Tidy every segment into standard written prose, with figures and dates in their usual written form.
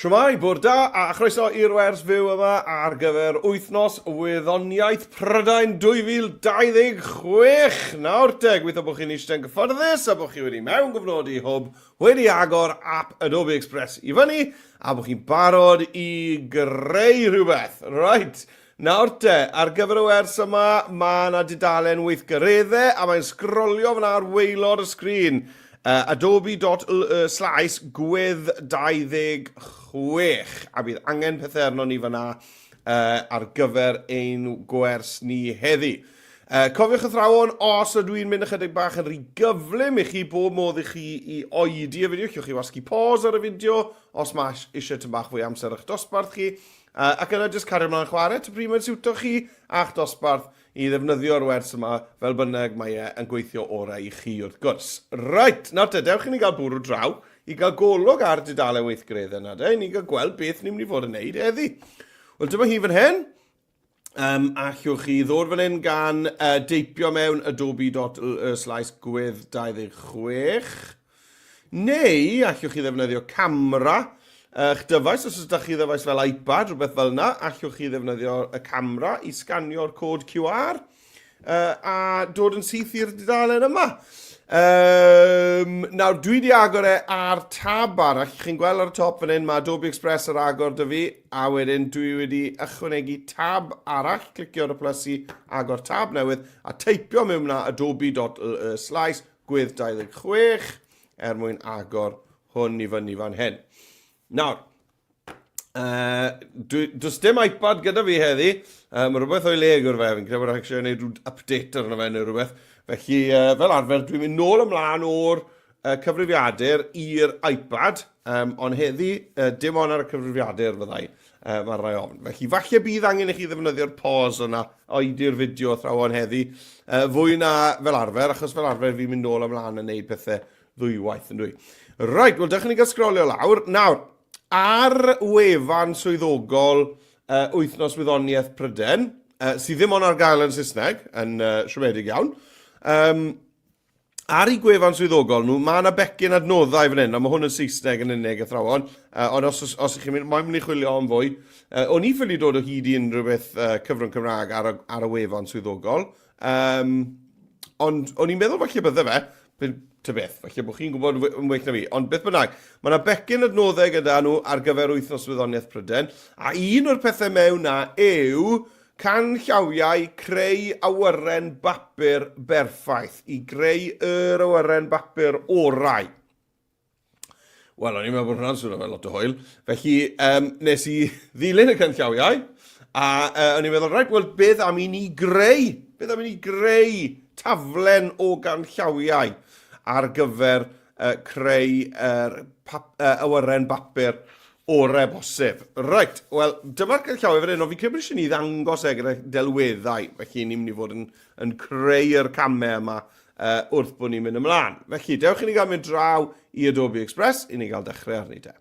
Shwmae, bore da, a chroeso i'r wers fyw yma ar gyfer wythnos Wyddoniaeth Prydain 2026. Nawr te, gweithio bod chi'n eistedd yn gyfforddus a bod chi wedi mewn gofnodi hwb, wedi agor app Adobe Express i fyny, a bod chi'n barod i greu rhywbeth. Right, nawr te, ar gyfer y wers yma, mae yna dudalen weithgareddau a mae'n sgrolio fyna ar waelod y sgrin. Adobe.ly slaes gwedd 26 a bydd angen pethau arnon ni fyna ar gyfer ein gwers ni heddi. Cofiwch athrawon, os ydw i'n mynd ychydig bach yn rhy gyflym i chi, bob modd i chi i oedi y fideo, llwch chi wasgu pause ar y fideo os mae eisiau tyn bach fwy amser eich dosbarth chi, ac yna jyst cario ymlaen chwarae, ty pryd mae'n siwto chi a'ch dosbarth i ddefnyddio'r wers yma fel bynnag mae e yn gweithio orau i chi wrth gwrs. Reit, nawr te, dewch i ni gael bwrw draw i gael golwg ar dudalen weithgareddau yna de, i ni gael gweld beth ni'n mynd i fod yn neud heddi. Wel, dyma hi fan hyn. Um, allwch chi ddod fan hyn gan uh, deipio mewn adobe.ly slash gwedd 26. Neu allwch chi ddefnyddio camera eich dyfais, os ydych chi ddyfais fel iPad, rhywbeth fel yna, allwch chi ddefnyddio y camera i sganio'r cod QR uh, a dod yn syth i'r dudalen yma. Um, nawr, dwi wedi agor e ar tab arall. Chi'n gweld ar y top fan hyn, mae Adobe Express ar agor dy fi, a wedyn dwi wedi ychwanegu tab arall, clicio ar y plus i agor tab newydd, a teipio mewn yna adobe.ly slash Gwedd 26 er mwyn agor hwn i fyny fan hyn. Nawr, uh, dwi, does dim iPad gyda fi heddi. Uh, mae rhywbeth o'i le gyda fe. Fi'n credu bod rhaid eisiau gwneud rhyw update arno fe neu rhywbeth. Felly, uh, fel arfer, dwi'n mynd nôl ymlaen o'r uh, cyfrifiadur i'r iPad. Um, ond heddi, uh, dim ond ar y cyfrifiadur fyddai. Uh, mae rai ofn. Felly, falle bydd angen i chi ddefnyddio'r pause yna, oedi'r fideo athrawon heddi, uh, fwy na fel arfer, achos fel arfer fi'n mynd nôl ymlaen yn neud pethau ddwywaith yn dwi. Right, wel, dechrau ni gael sgrolio lawr. Nawr, ar wefan swyddogol uh, Wythnos Wyddoniaeth Pryden, uh, sydd ddim ond ar gael yn Saesneg, yn uh, siomedig iawn, um, Ar eu gwefan swyddogol nhw, mae yna becyn adnoddau fan hyn, a mae hwn yn Saesneg yn unig, athrawon, uh, ond os, os, os ych chi'n mynd, mae'n mynd i chwilio am fwy. Uh, o'n i ffili dod o hyd i unrhyw beth uh, cyfrwng Cymraeg ar y, ar y wefan swyddogol, um, ond o'n i'n meddwl falle bydde fe, ta beth, falle bod chi'n gwybod yn well na fi, ond beth bynnag, mae yna becyn adnoddau gyda nhw ar gyfer Wythnos Wyddoniaeth Pryden, a un o'r pethau mewn na yw Canllawiau creu awyren bapur berffaith i greu yr awyren bapur orau. Wel, o'n i'n meddwl bod hwnna'n swnio fel lot o hwyl. Felly, um, nes i ddilyn y canllawiau, a uh, o'n i'n meddwl, rhaid, wel, beth am i ni greu? Beth am i ni greu taflen o ganllawiau ar gyfer uh, creu yr pap, uh, awyren bapur orau bosib. Reit, wel, dyma'r canllawiau fan hyn, ond fi'n credu bod eisiau ni ddangos e gyda delweddau, felly ni'n mynd i fod yn, yn creu'r camau yma uh, wrth bod ni'n mynd ymlaen. Felly, dewch i ni gael mynd draw i Adobe Express, i ni gael dechrau arni te.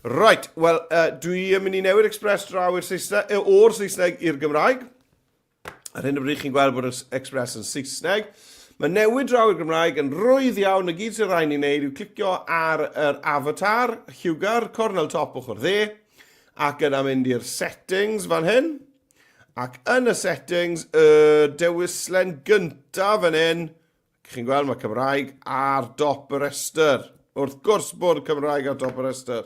Right, wel, uh, dwi yn mynd i newid Express draw i'r Saesneg, o'r Saesneg i'r Gymraeg. Ar hyn o bryd chi'n gweld bod yr Express yn Saesneg. Mae newid draw i'r Gymraeg yn rwydd iawn. Y gyd sy'n rhaid ni wneud yw clicio ar yr avatar, lliwgar, cornel top ochr dde, ac yna mynd i'r settings fan hyn. Ac yn y settings, y dewislen gyntaf fan hyn, Chi'n gweld mae Cymraeg ar dop y rhestr. Wrth gwrs bod Cymraeg ar dop y rhestr.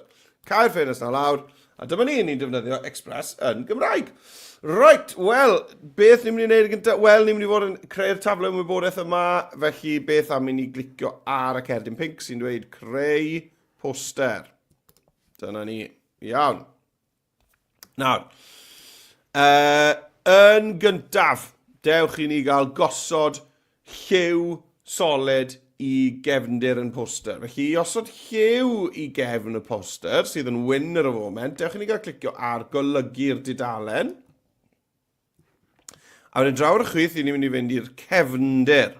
Cau'r ffenest na lawr, a dyma ni, ni'n defnyddio Express yn Gymraeg. Right, wel, beth ni'n mynd i wneud gyntaf? Wel, ni'n mynd i fod yn creu'r taflen wybodaeth yma, felly beth am i ni glicio ar y cerdyn pinc sy'n dweud creu poster. Dyna ni. Iawn. Nawr, uh, yn gyntaf, dewch i ni gael gosod lliw solid i gefndir yn poster. Felly, i osod lliw i gefn y poster, sydd yn wyn ar y foment, dewch i ni gael clicio ar golygu'r dudalen. A wedyn draw ar y chwith, ni'n mynd i fynd i'r cefndir.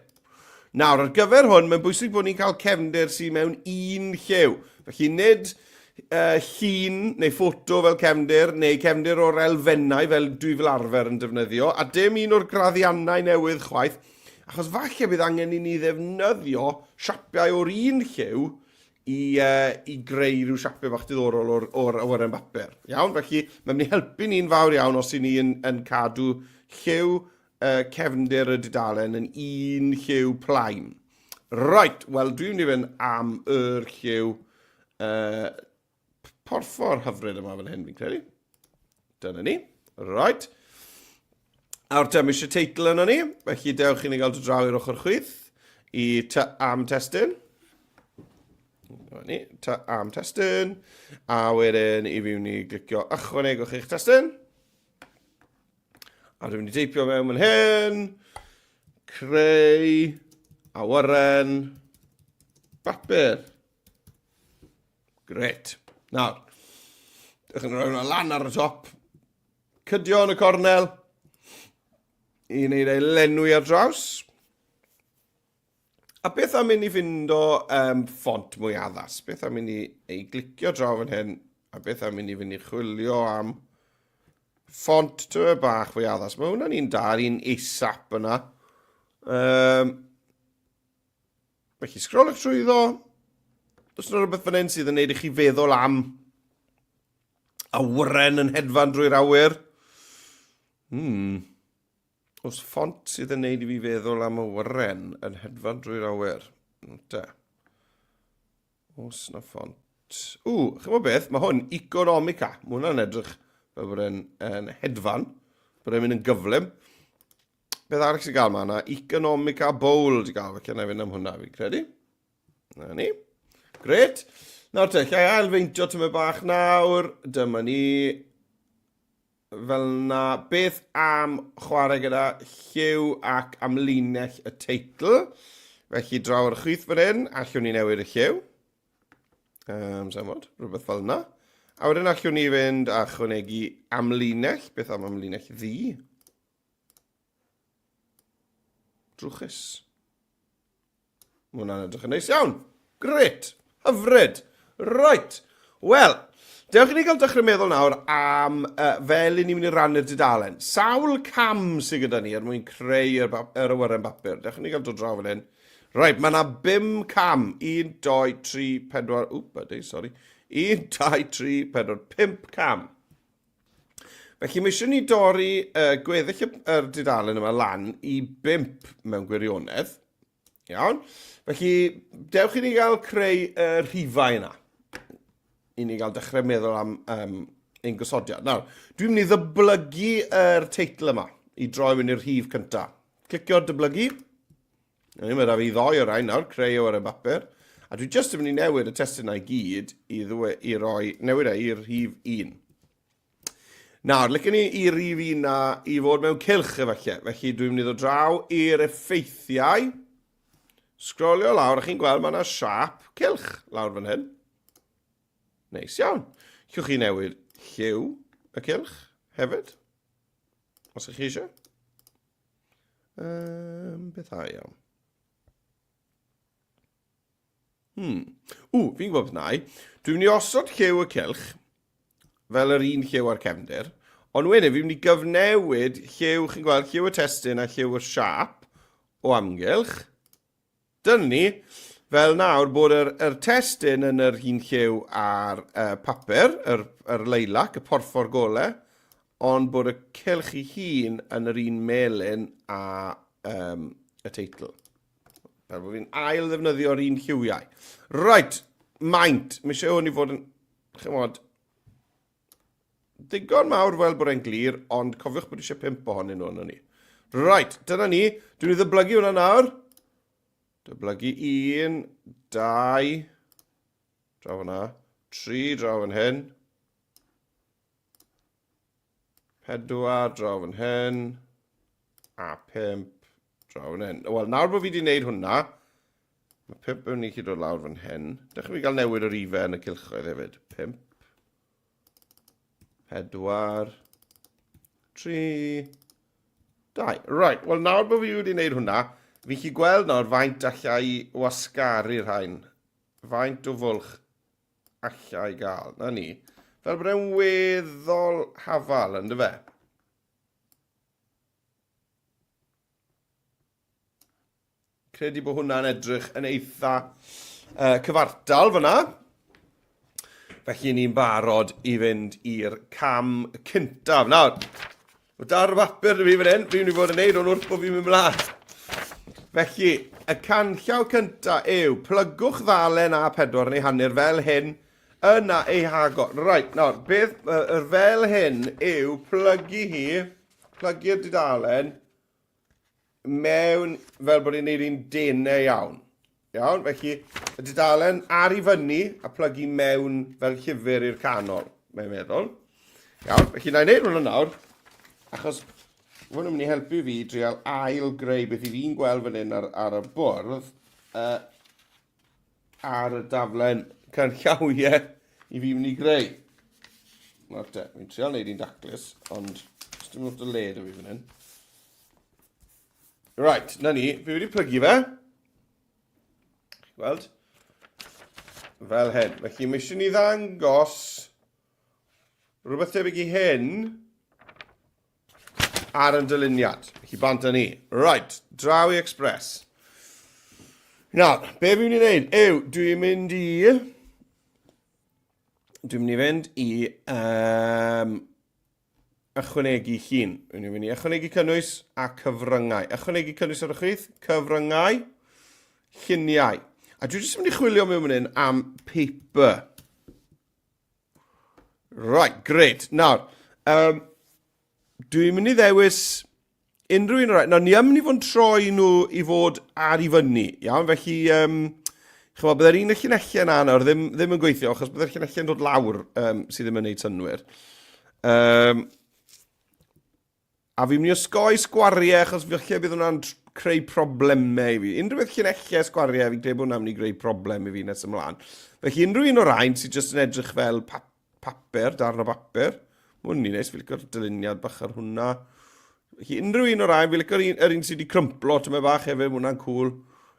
Nawr, ar gyfer hwn, mae'n bwysig bod ni'n cael cefndir sydd mewn un lliw. Felly nid uh, llun neu ffoto fel cefndir, neu cefndir o'r elfennau fel dwi fel arfer yn defnyddio, a dim un o'r graddiannau newydd chwaith, achos falle bydd angen i ni ddefnyddio siapiau o'r un lliw i, uh, i greu rhyw siapau bach diddorol o'r, or awyren bapur. Iawn, felly mae'n mynd i helpu ni'n fawr iawn os i ni yn, yn cadw lliw uh, cefndir y dudalen yn un lliw plaen. Right, wel dwi'n mynd i fynd am yr lliw uh, porffor hyfryd yma fan hyn, fi'n credu. Dyna ni. Right. Nawr te, mae eisiau teitl yno ni, felly dewch i ni gael dod draw i'r ochr chwith i ty am testun. Dyna ni, ty am testun. A wedyn i fi ni glicio ychwanegwch eich testun. A dwi'n mynd i teipio mewn fan hyn. Creu awyren bapur. Gret. Nawr, dych chi'n rhoi hwnna lan ar y top. Cydio yn y cornel i wneud ei lenwi ar draws. A beth am i ni ffindo um, ffont mwy addas? Beth am i ni ei glicio draw fan hyn? A beth am i ni fynd i chwilio am ffont tyma bach fwy addas? Mae hwnna'n un da, un ASAP yna. Um, Felly, sgrolwch trwyddo. Does yna rhywbeth fan hyn sydd yn neud i chi feddwl am awyren yn hedfan drwy'r awyr. Hmm. Os ffont sydd yn neud i fi feddwl am awyren yn hedfan drwy'r awyr. Te. Os na ffont. Ww, chymod beth? Mae hwn, Economica. Mae hwnna'n edrych fel bod e'n yn hedfan. Bod e'n mynd yn gyflym. Beth arall sy'n gael ma yna? Economica Bold i gael. Felly yna i fynd am hwnna, fi'n credu. Na ni. Gret. Nawr te, llai ailfeintio tyma bach nawr. Dyma ni. Fel na. Beth am chwarae gyda lliw ac amlinell y teitl? Felly draw ar y chwith fan hyn, allwn ni newid y lliw. Um, Sa'n bod, rhywbeth fel yna. A wedyn allwn ni fynd a chwanegu amlinell. Beth am amlinell ddu? Drwchus. Mae hwnna'n edrych yn neis iawn. Gret. Hyfryd. Right. Wel, dewch i ni gael dechrau meddwl nawr am uh, fel i ni'n mynd i rannu'r dudalen. Sawl cam sydd gyda ni er mwyn creu yr, yr awyren bapur. Dewch i ni gael dod draw fan hyn. Right, mae yna bum cam. 1, 2, 3, 4, wp, ydy, sori. 1, 2, 3, 4, 5 cam. Felly mae eisiau ni dorri uh, gweddill y, yr dudalen yma lan i bimp mewn gwirionedd. Iawn. Felly, dewch i ni gael creu y rhifau yna. I ni gael dechrau meddwl am um, ein gosodiad. Nawr, dwi'n mynd i ddyblygu yr teitl yma i droi mewn i'r rhif cyntaf. Clicio'r dyblygu. Mae da fi ddoi o'r rhain nawr, creu o ar y bapur. A dwi jyst yn mynd i newid y testunau i gyd i, ddwe, i roi, newid e i'r rhif 1. Nawr, licen ni i rif 1 na i fod mewn cylch efallai. Felly dwi'n mynd i ddod draw i'r effeithiau. Sgrolio lawr, a chi'n gweld mae yna siap cylch lawr fan hyn. Neis iawn. Llwch chi newid lliw y cylch hefyd, os ych chi eisiau. Um, beth a iawn. Hmm. Ww, fi'n gwybod beth na i. Dwi'n mynd i osod lliw y cylch, fel yr un lliw ar cefndir, ond wedyn fi'n mynd i gyfnewid lliw, chi'n gweld, lliw y testun a lliw y siap o amgylch. Dyna ni, fel nawr bod yr, yr testun yn yr un lliw a'r uh, papur, yr, yr leilac, y porffor gole, ond bod y cylch ei hun yn yr un melyn a um, y teitl. Fel bod fi'n ail ddefnyddio'r un lliwiau. Right, maint. Mae eisiau hwn i fod yn, chymod, ddigon mawr fel bod e'n glir, ond cofiwch bod eisiau pump ohonyn nhw yno ni. Right, dyna ni. Dwi'n ei ddyblygu hwnna nawr. Dyblygu un, dau, draw fyna, tri draw fan hyn, pedwar draw fan hyn, a pump draw fan hyn. Wel, nawr bod fi wedi gwneud hwnna, mae pump yn mynd i chi dod lawr fan hyn. Dechrau fi gael newid yr ife yn y cilchoedd hefyd. Pump, pedwar, tri, dau. Right, wel nawr bod fi wedi gwneud hwnna, fi'n chi gweld nawr faint allai i wasgaru'r rhain. Faint o fwlch allai gael. Na ni. Fel bod e'n weddol hafal, ynddo fe? Credu bod hwnna'n edrych yn eitha cyfartal fyna. Felly ni'n barod i fynd i'r cam cyntaf. Nawr, mae dar bapur 'da fi fan hyn, fi'n mynd i fod yn neud hwn wrth bod fi'n mynd mlaen. Felly, y canllaw cyntaf yw plygwch ddalen A4 neu hanner fel hyn yna ei hagor. Right, nawr, beth yr fel hyn yw plygu hi, plygu'r dudalen mewn fel bod ni'n neud un denau iawn. Iawn, felly y dudalen ar i fyny a plygu mewn fel llyfr i'r canol, mae'n meddwl. Iawn, felly na i wneud hwnna nawr, achos hwn yn mynd i helpu fi drial ail greu beth i fi'n gweld fan hyn ar, ar y bwrdd, uh, ar y daflen canllawiau i fi mynd i greu. Nawr te, fi'n trial wneud un daclus, ond dim lot o le da fi fan hyn. Right, na ni, fi wedi plygu fe. Gweld? Fel hyn. Felly mae eisiau ni ddangos rhywbeth tebyg i hyn ar yn dyluniad. Felly bant â ni. Right, draw i Express. Nawr, be fi'n mynd i wneud yw, dwi'n mynd i... Dwi'n mynd i fynd i um, ychwanegu llun. Rwy'n mynd i ychwanegu cynnwys a cyfryngau. Ychwanegu cynnwys ar y chwith, cyfryngau, lluniau. A dwi jyst yn mynd i chwilio mewn fan hyn am paper. Right, great. Nawr, um, dwi'n mynd i ddewis unrhyw un o'r rhain. Nawr, ni yn mynd i fod yn troi nhw i fod ar i fyny, iawn? Felly, um, chymod, byddai'r un y llinellau yna nawr ddim, ddim yn gweithio, achos byddai'r llinellau yn dod lawr um, sydd ddim yn gwneud synnwyr. Um, a fi'n mynd i osgoi sgwariau, achos falle bydd hwnna'n creu problemau i fi. Unrhyw beth llinellau sgwariau, fi'n credu bod hwnna'n mynd i greu problem i fi nes ymlaen. Felly unrhyw un o'r rhain sydd jyst yn edrych fel pap papur, darn o bapur. Mae hwn yn neis, fi'n licio'r dyluniad bach ar hwnna. Felly unrhyw un o'r rhain, fi'n licio'r un, yr un sydd wedi crymplo tyma bach hefyd, mae hwnna'n cool.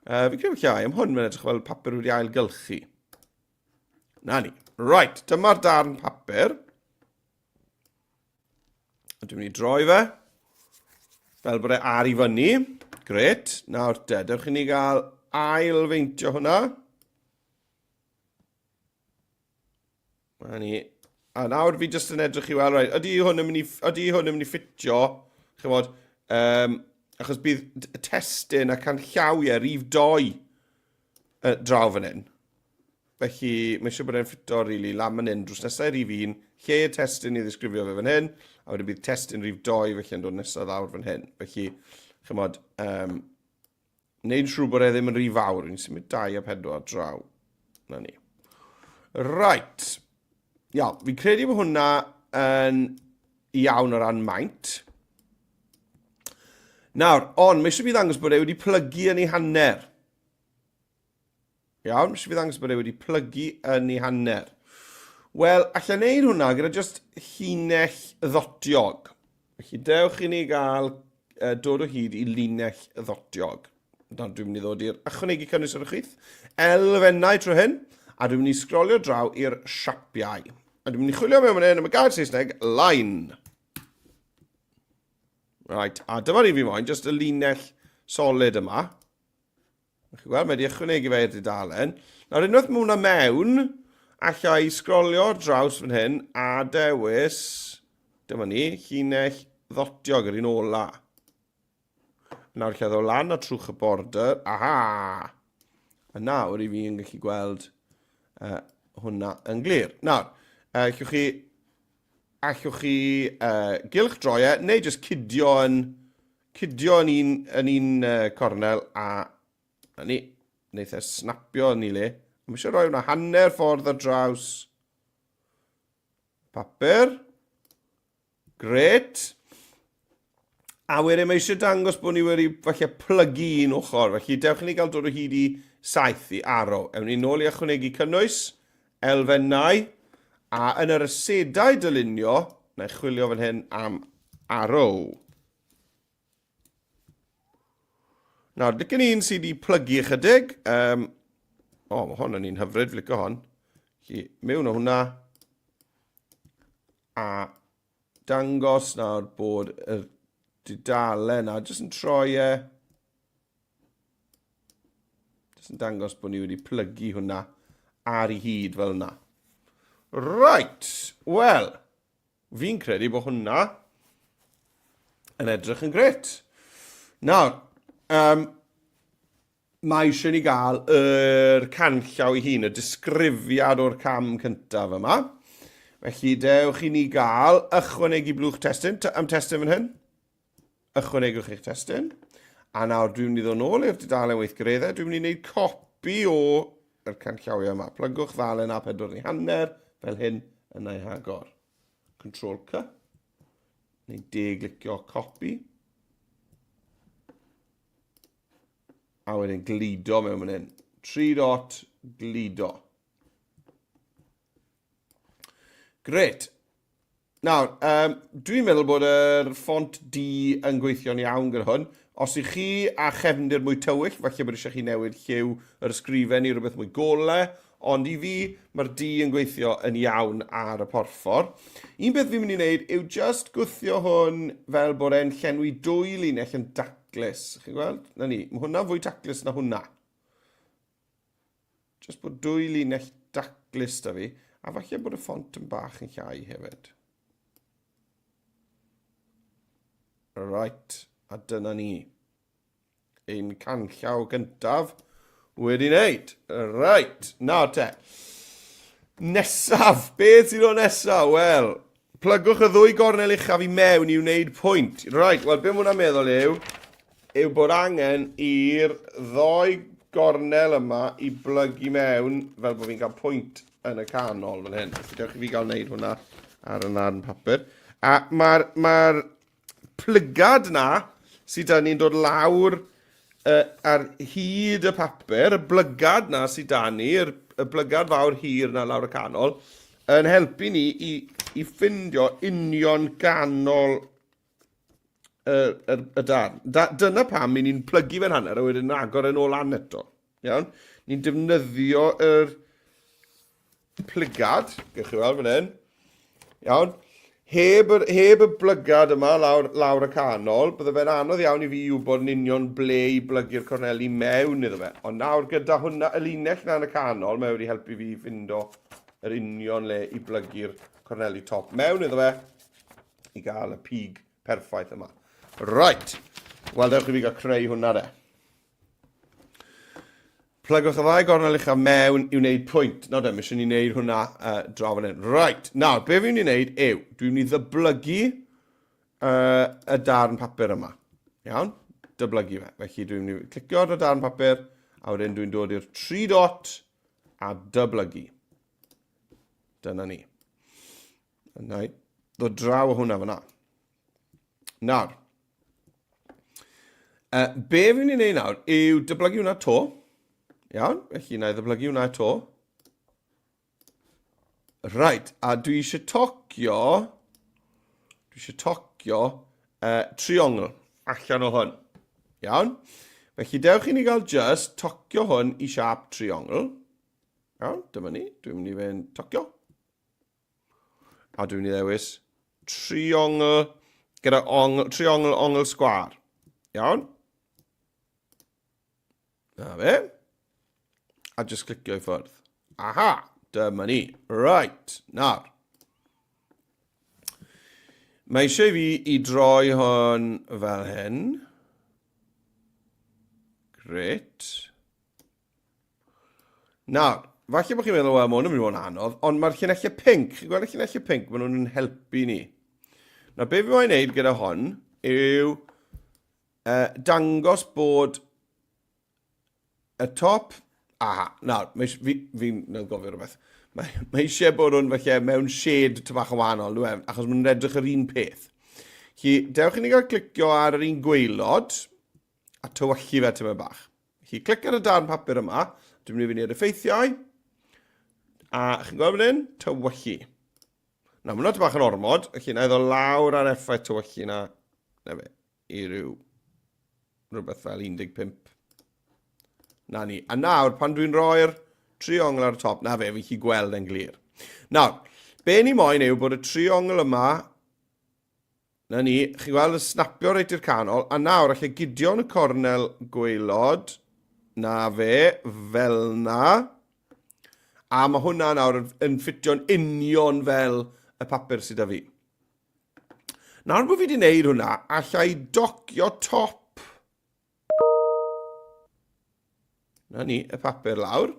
Fi'n credu llai am hwn, mae'n edrych fel papur wedi ailgylchu. Na ni. Right, dyma'r darn papur. A dwi'n mynd i droi fe. Fel bod e ar i fyny. Gret. Nawr te, dewch i ni gael ail feintio hwnna. Na ni. A nawr fi jyst yn edrych i weld, right, ydy hwn yn mynd i, ydy hwn yn mynd i ffitio, chymod, um, achos bydd y testun a canllawiau rif doi uh, draw fan hyn. Felly, mae eisiau bod e'n ffito, really, lan fan hyn, drws nesaf rif 1, lle y testun i ddisgrifio fe fan hyn, a wedyn bydd testun rif 2 felly yn dod nesaf lawr fan hyn. Felly, chymod, um, Wneud siŵr bod e ddim yn rhy fawr. Ni'n symud 2 a 4 draw. Na ni. Right. Iawn, fi'n credu bod hwnna yn iawn o ran maint. Nawr, ond mae eisiau fi ddangos bod e wedi plygu yn ei hanner. Iawn, eisiau fi ddangos bod e wedi plygu yn ei hanner. Wel, allai wneud hwnna gyda just llinell ddotiog. Felly dewch i ni gael uh, dod o hyd i linell ddotiog. Nawr dwi'n mynd i ddod i'r ychwanegu cynnwys ar y chwith, elfennau trwy hyn, a dwi'n mynd i sgrolio draw i'r siapiau. A dwi'n mynd i chwilio mewn fan hyn am y gair Saesneg, line. Right, a dyma'r un fi moyn, just y linell solid yma. Chi'n gweld, mae wedi ychwanegu fe i'r dudalen. Nawr, unwaith mae hwnna mewn, alla i sgrolio ar draws fan hyn a dewis, dyma ni, llinell ddotiog yr un ola. Nawr lle ddod lan a trwch y border, aha! A nawr i fi yn gallu gweld uh, hwnna yn glir. Nawr, uh, allwch chi, allwch chi uh, gylch droi e, neu jyst cydio yn Cydio yn un, yn un uh, cornel a na ni, wneith e snapio yn ei le. Mae eisiau rhoi hwnna hanner ffordd ar draws papur. Gret. A wedyn mae eisiau dangos bod ni wedi falle plygu un ochr. Felly dewch i ni gael dod o hyd i saeth i arrow. Ewn ni nôl i ychwanegu cynnwys, elfennau, a yn yr asedau dylunio, na i chwilio fan hyn am arrow. Nawr, licen un sydd wedi plygu ychydig. Um, o, oh, mae hon yn un hyfryd, fi licio hon. Felly, mewn o hwnna. A dangos nawr bod y dudalen na jyst yn troi e. Sy'n dangos bod ni wedi plygu hwnna ar ei hyd fel yna. Right, wel, fi'n credu bod hwnna yn edrych yn gret. Nawr, um, mae eisiau ni gael yr canllaw ei hun, y disgrifiad o'r cam cyntaf yma. Felly, dewch i ni gael ychwanegu blwch testun, am testun fan hyn. Ychwanegwch eich testun. A nawr dwi'n mynd i ddod nôl i'r dudalen weithgareddau. Dwi'n mynd i wneud copi o yr canllawiau yma. Plygwch ddalen A4 neu hanner, fel hyn, yna i hagor. Control C. Neu de-glicio copy. A wedyn gludo mewn fan hyn. 3 dot gludo. Gret. Nawr, um, dwi'n meddwl bod yr ffont D yn gweithio'n iawn gyda hwn. Os ych chi a chefndir mwy tywyll, falle bod eisiau chi newid lliw yr ysgrifen i rhywbeth mwy gole, ond i fi, mae'r D yn gweithio yn iawn ar y porffor. Un beth fi'n mynd i wneud yw just gwthio hwn fel bod e'n llenwi dwy linell yn daclus. Chi'n gweld? Na ni, mae hwnna'n fwy taclus na hwnna. Just bod dwy linell daclus da fi, a falle bod y ffont yn bach yn llai hefyd. Right, a dyna ni. Ein canllaw gyntaf wedi wneud. Right, nawr te. Nesaf, beth sydd o nesaf? Wel, Plygwch y ddwy gornel uchaf i mewn i wneud pwynt. Right, wel be mae hwnna'n meddwl yw, yw bod angen i'r ddoi gornel yma i blygu mewn fel bod fi'n cael pwynt yn y canol fan hyn. Felly dewch i fi gael wneud hwnna ar y ddarn papur. A mae'r mae plygad na sydd da ni'n dod lawr uh, ar hyd y papur, y blygad na sydd da ni, yr, y blygad fawr hir na lawr y canol, yn helpu ni i, i ffindio union ganol y, y, y darn. Da, dyna pam ni'n ni'n plygu fe'n hanner a wedyn agor yn ôl lan eto. Iawn? Ni'n defnyddio yr plygad, gewch chi weld fan hyn. Iawn? Heb, yr, heb y blygad yma lawr, lawr y canol, bydde fe'n anodd iawn i fi wybod yn union ble i blygu'r corneli mewn iddo fe. Ond nawr gyda hwnna, y linell na yn y canol, mae wedi helpu fi i ffindo yr union le i blygu'r corneli top mewn iddo fe i gael y pig perffaith yma. Right. Wel, dewch i fi gael creu hwnna de. Plygwch y ddau gornel uchaf mewn i wneud pwynt. Nawr de, mae eisiau ni wneud hwnna uh, draw fan hyn. Right, nawr, be fi'n mynd i wneud yw, dwi'n mynd i ddyblygu uh, y darn papur yma. Iawn? Dyblygu fe. Felly dwi'n mynd i clicio ar y darn papur, a wedyn dwi'n dod i'r tri dot a dyblygu. Dyna ni. Yna i ddod draw o hwnna fyna. Nawr, uh, be fi'n mynd i wneud nawr yw dyblygu hwnna to. Iawn, felly na i ddyblygu hwnna to. Right, a dwi eisiau tocio, dwi eisiau tocio uh, triongl allan o hwn. Iawn? Felly dewch i ni gael just tocio hwn i siap triongl. Iawn, dyma ni. Dwi'n mynd i fynd tocio. A dwi'n mynd i ddewis triongl gyda ongl, triongl ongl sgwâr. Iawn? Na fe. A just clicio i ffwrdd. Aha, dyma ni. Right, nawr. Mae eisiau fi i droi hwn fel hyn. Great. Nawr, falle bod chi'n meddwl, wel, mae hwn yn mynd i fod yn anodd, ond mae'r llinellau pink, chi'n gweld y llinellau pink, maen nhw'n helpu ni. Nawr, be fi moyn wneud gyda hon yw uh, dangos bod y top... Aha, nawr, mae, fi, fi'n fi gofio rhywbeth. Mae, mae eisiau bod hwn falle mewn shade ty bach yn wahanol, nhw, e? achos maen nhw'n edrych yr un peth. Chi, dewch i ni gael clicio ar yr un gweilod a tywyllu fe tyma bach. Chi clic ar y darn papur yma, dwi'n mynd i fynd i'r effeithiau, a chi'n gweld fan hyn? Tywyllu. Na, mae hwnna bach yn ormod, felly na i ddod lawr ar effaith tywyllu na, na fe, i ryw rhywbeth fel 15. Na ni. A nawr, pan dwi'n rhoi'r triongl ar y top, na fe, fi'n chi gweld e'n glir. Nawr, be ni moyn yw bod y triongl yma Na ni, chi'n gweld yn snapio reit i'r canol, a nawr allai gudio yn y cornel gwaelod. Na fe, fel na. A mae hwnna nawr yn, yn ffitio'n union fel y papur sydd â fi. Nawr bod fi wedi gwneud hwnna, allai docio top. Na ni, y papur lawr.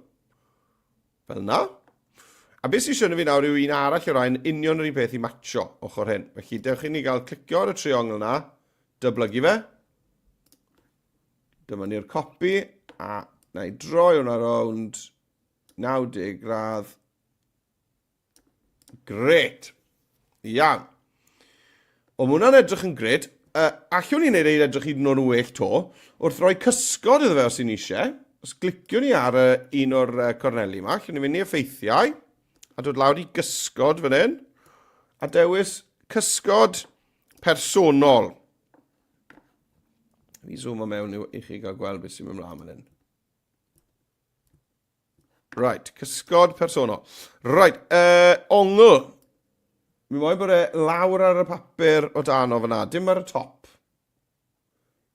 Fel na. A beth sy'n eisiau fi nawr yw un arall o rhain union yr un peth i matcho ochr hyn. Felly dewch i ni gael clicio ar y triongl na, dyblygu fe. Dyma ni'r copi, a na i droi hwnna rownd 90 gradd. Gret. Iawn. O, mae hwnna'n edrych yn gret. Uh, allwn ni wneud ei edrych hyd yn oed yn well to, wrth roi cysgod iddo fe os ni'n eisiau. Os gliciwn ni ar uh, un o'r uh, corneli yma, allwn ni fynd i effeithiau, a dod lawr i gysgod fan hyn, a dewis cysgod personol. Fi zoom o mewn i chi gael gweld beth sy'n mynd mlaen fan hyn. Right, cysgod personol. Right, uh, ongl. Mi moyn bod e lawr ar y papur o dan o fyna, dim ar y top.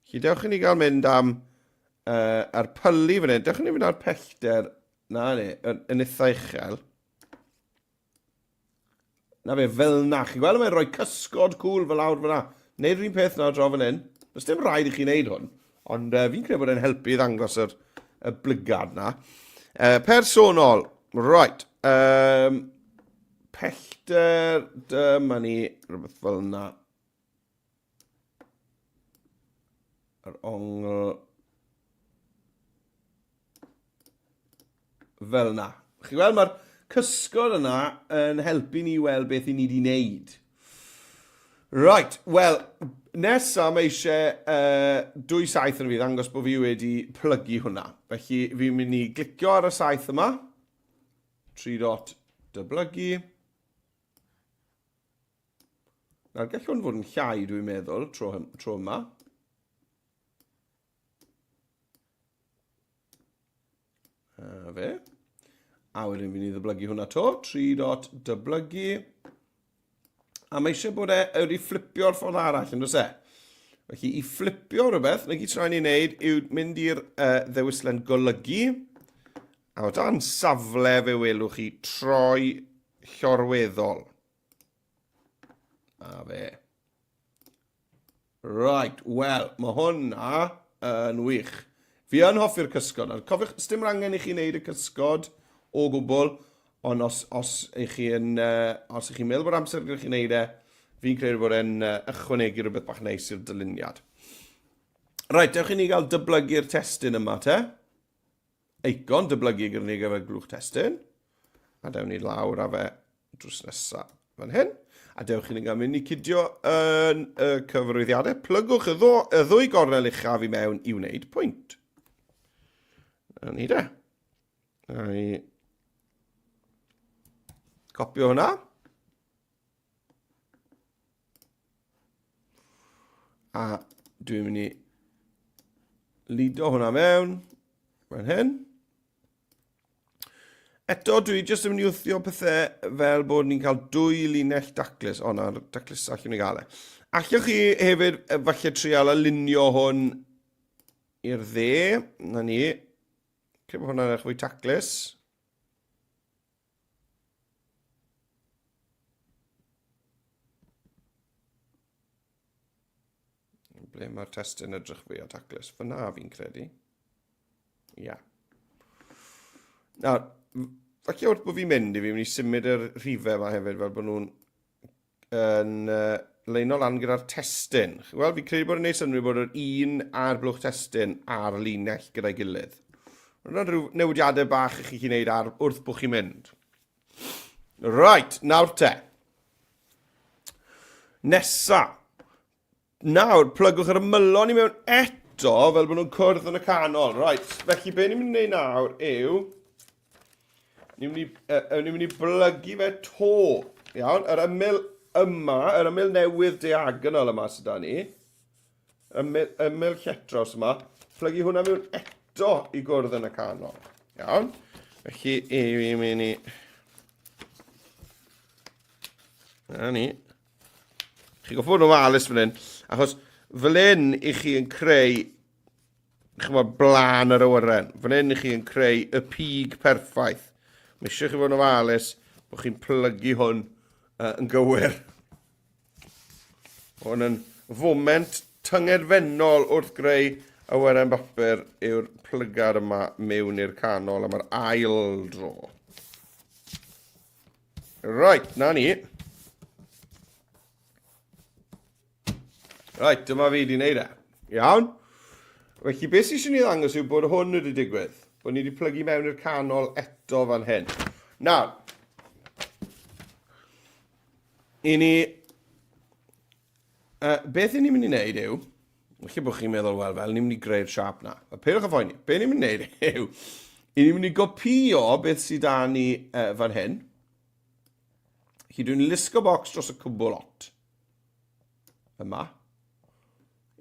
Chi dewch i ni gael mynd am uh, ar pylu fan hyn. Dewch i ni fynd ar pellter, na ni, yn, yn eitha uchel. Na fe, fel na. Chi'n gweld mae'n rhoi cysgod cwl fel lawr fyna. Neud yr un peth nawr draw fan hyn. Does dim rhaid i chi wneud hwn, ond uh, fi'n credu bod e'n helpu i ddangos yr, y blygad na. Uh, personol, right. Um, pellter, dyma ni, rhywbeth fel yna. Yr ongl fel yna. Chi'n gweld mae'r cysgod yna yn helpu ni weld beth i ni wedi wneud. Right, wel, nesa mae eisiau uh, 27 yn fi ddangos bod fi wedi plygu hwnna. Felly fi'n mynd i glicio ar y saeth yma. 3 dot dyblygu. Nawr, gall hwn fod yn llai, dwi'n meddwl, tro, tro yma. A fe. A wedyn fi'n i ddyblygu hwnna to. 3 dot dyblygu. A mae eisiau bod e wedi fflipio'r ffordd arall, yn does e? Felly, i fflipio rhywbeth, na gyd sy'n rhaid ni wneud yw mynd i'r uh, ddewislen golygu, a o dan safle fe welwch chi troi llorweddol. A fe. Right, wel, mae hwnna yn wych. Fi yn hoffi'r cysgod. Nawr, cofiwch, sdim angen i chi wneud y cysgod o gwbl, ond os, os ych chi yn, uh, os ych chi'n meddwl bod amser gyda chi wneud e, fi'n credu bod e'n uh, ychwanegu rhywbeth bach neis i'r dyluniad. Right, dewch i ni gael dyblygu'r testun yma te. Eicon dyblygu gyda ni gyfer glwch testun. A dewn ni lawr â fe drws nesaf fan hyn. A dewch i ni gael mynd i cydio yn y cyfarwyddiadau. Plygwch y, ddo, y ddwy gornel uchaf i mewn i wneud pwynt. Na ni de. Na ni copio hwnna. A dwi'n mynd i lido hwnna mewn fan hyn. Eto, dwi jyst yn mynd i wthio pethau fel bod ni'n cael dwy linell daclus. O, na'r daclus allwn ni gael e. Allwch chi hefyd falle trial alinio hwn i'r dde. Na ni. Credu bod hwnna'n edrych fwy taclus. Ble mae'r testun edrych fwy o taclus? Fyna fi'n credu. Ia. Yeah. Nawr, falle wrth bod fi'n mynd i fi mynd i symud yr rhifau yma hefyd fel bod nhw'n yn uh, leino lan gyda'r testun. Wel, fi'n credu bod yn neud synnwyr bod yr un a'r blwch testun ar linell gyda'i gilydd. Mae'n rhyw newidiadau bach i chi wneud ar wrth bod chi'n mynd. Right, nawr te. Nesa. Nawr, plygwch yr ymylon i mewn eto fel bod nhw'n cwrdd yn y canol. Right, felly be ni'n mynd i wneud nawr yw... Ni'n mynd i, uh, ni'n mynd i blygu fe to. Iawn, yr ymyl yma, yr ymyl newydd diagonal yma sydd da ni. Ymyl, ymyl lletros yma. Plygu hwnna mewn eto i gwrdd yn y canol. Iawn. Felly, i fi'n mynd i... Na ni. Chi'n goffod bod yn ofalus fan hyn, achos fel hyn i chi yn creu chymod, blaen yr awyren. Fan hyn i chi yn creu y pig perffaith. Mae eisiau chi fod yn ofalus bod chi'n plygu hwn uh, yn gywir. Hwn yn foment tyngedfennol wrth greu awyren bapur yw'r plygad yma mewn i'r canol am yr ail dro. Right, na ni. Right, dyma fi wedi wneud e. Iawn? Felly, beth sydd eisiau ni ddangos yw bod hwn wedi digwydd. Bod ni wedi plygu mewn i'r canol eto fan hyn. Nawr, i ni... Uh, beth i ni'n mynd i wneud yw, felly bod chi'n meddwl, wel, fel ni'n mynd i greu'r siap na. A peidiwch â phoeni. Be ni'n mynd i wneud yw, i ni'n mynd i gopio beth sydd da ni uh, fan hyn. Felly dwi'n lusgo bocs dros y cwbl lot. Yma.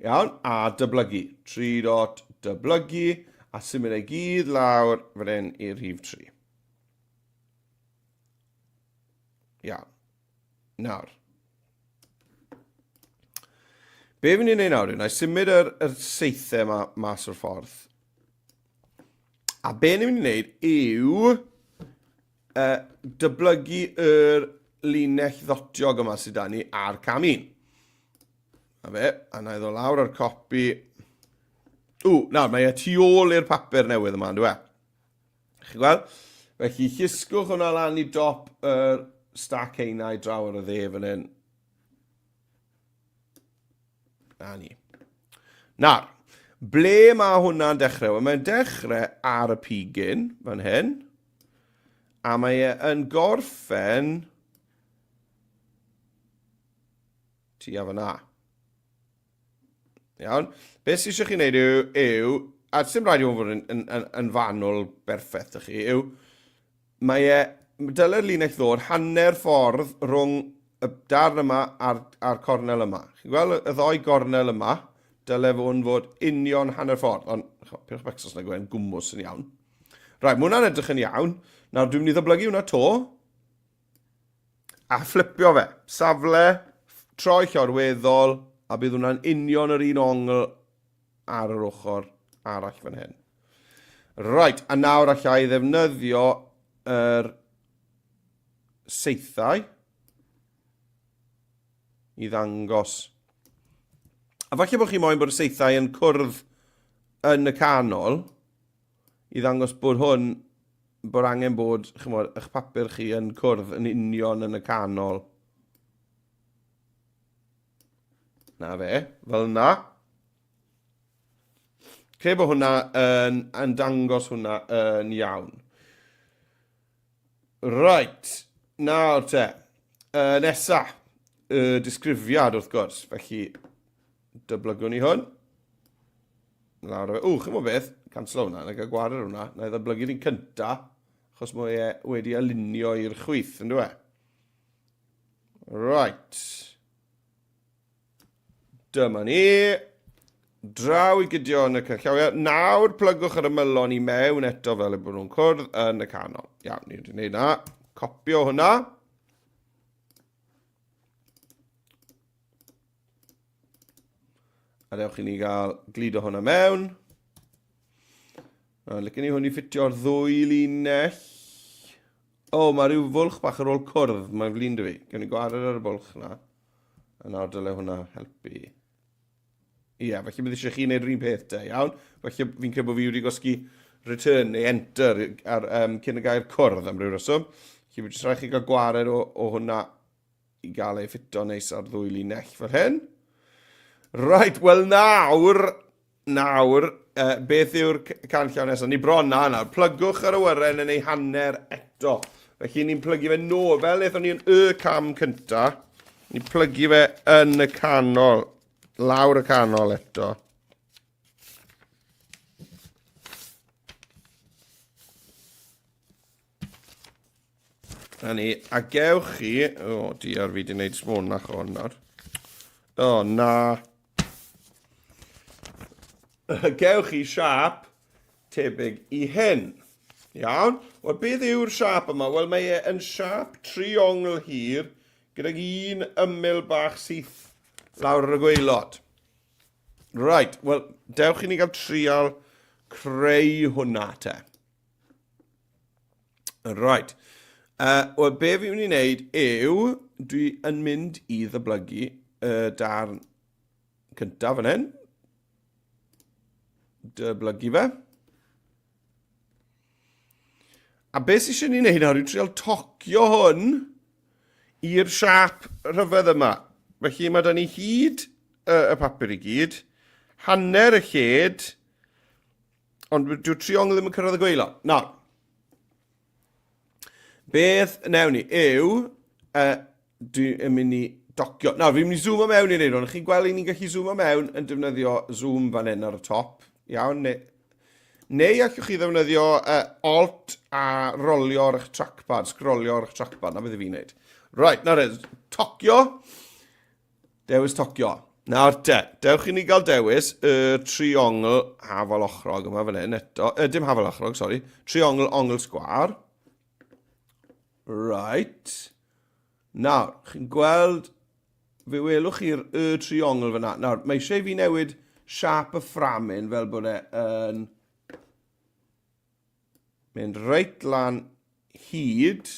Iawn, a dyblygu. 3 dot dyblygu, a symud ei gyd lawr fan hyn i'r rhif 3. Iawn. Nawr. Be fi'n ei wneud nawr yw, na i symud yr, yr seithau yma mas o'r ffordd. A be ni'n mynd i wneud yw uh, dyblygu yr linell ddotiog yma sydd da ni ar cam 1. A fe, a na i ddod lawr ar copi. Ww, nawr, mae e tu ôl i'r papur newydd yma, ynddo e? Chi'n gweld? Felly, llusgwch hwnna lan i dop yr stac einau draw ar y dde fan hyn. Na ni. Nawr, ble mae hwnna'n dechrau? Wel, mae'n dechrau ar y pigyn, fan hyn. A mae e yn gorffen tua fyna. Iawn. Beth sydd eisiau chi wneud yw, yw a sy'n rhaid i fod yn, yn, yn, yn fanwl berffaith ych chi, yw mae e, dyle'r linell ddod hanner ffordd rhwng y darn yma a'r, a'r cornel yma. Chi'n gweld y ddoi gornel yma, dyle hwn fod union hanner ffordd, ond peidiwch becso os nag yw e'n gwmws yn iawn. Right, mae hwnna'n edrych yn iawn. Nawr dwi'n mynd i ddyblygu hwnna to. A fflipio fe. Safle, troi llorweddol, a bydd hwnna'n union yr un ongl ar yr ochr arall fan hyn. Right, a nawr allai ddefnyddio yr saethau i ddangos. A falle bod chi moyn bod y saethau yn cwrdd yn y canol i ddangos bod hwn, bod angen bod, chymod, eich papur chi yn cwrdd yn union yn y canol. Na fe, fel yna. Credu bod hwnna yn, yn dangos hwnna yn iawn. Right, nawr te. Uh, nesa, y disgrifiad wrth gwrs. Felly, dyblygwn ni hwn. Lawr o fe. Ww, chi'n beth? Cancel hwnna, na gael gwared hwnna. Na i ddyblygu'r un cynta, achos mae e wedi alinio i'r chwith, yn dwi? Right. Dyma ni. Draw i gydio yn y canllawiau. Nawr plygwch yr ymylon i mewn eto fel y bod nhw'n cwrdd yn y canol. Iawn, ni wedi gwneud na. Copio hwnna. A dewch i ni gael gludo hwnna mewn. A licen ni hwn i ffitio'r ddwy linell. O, oh, mae rhyw fwlch bach ar ôl cwrdd. Mae'n flin dwi. Gewn ni gwared ar y bwlch na. A nawr dyle hwnna helpu. Ie, yeah, felly bydd eisiau chi wneud yr un peth te, iawn? Felly fi'n credu bod fi wedi gwasgu return neu enter ar, um, cyn y gair cwrdd am ryw reswm. Felly bydd jyst rhaid chi gael gwared o, o hwnna i gael ei ffito neis ar ddwy linell fel hyn. Right, wel nawr, nawr, uh, beth yw'r canllaw nesaf? Ni bron na nawr. Plygwch yr awyren yn ei hanner eto. Felly ni'n plygu fe nôl, fel wnaethon ni yn y cam cynta, ni'n plygu fe yn y canol, lawr y canol eto. Na ni, a gewch chi... O, oh, diar, fi wedi gwneud smonach o hwn nawr. O, oh, na. Gewch chi siap tebyg i hyn. Iawn? Wel, beth yw'r siap yma? Wel, mae e yn siap triongl hir gydag un ymyl bach syth lawr ar y gwaelod. Right, wel, dewch i ni gael trial. creu hwnna te? Right. Wel, be fi'n mynd i wneud yw, dwi yn mynd i ddyblygu y darn cyntaf fan hyn. Dyblygu fe. A beth sydd eisiau ni wneud nawr yw trial tocio hwn i'r siap rhyfedd yma. Felly mae da ni hyd y, y papur i gyd, hanner y lled, Ond dyw'r triongl ddim yn cyrraedd y gwaelod. Nawr, beth wnewn ni yw, uh, dwi'n mynd i docio. Nawr, fi'n mynd i zoom o mewn i wneud hwn. Chi'n gweld ni'n gallu zoom o mewn yn defnyddio zoom fan hyn ar y top. Iawn, neu, neu allwch chi ddefnyddio uh, alt a rolio ar eich trackpad, sgrolio ar eich trackpad, na beth i fi'n wneud. Right, nawr, tocio. Dewis tocio. Nawr te, dewch i ni gael dewis y triongl hafal ochrog yma fan hyn eto. E, dim hafal ochrog, sori. Triongl ongl sgwar. Right. Nawr, chi'n gweld, fe welwch chi'r y triongl fyna. Nawr, mae eisiau i fi newid siap y fframyn fel bod e yn mynd reit lan hyd,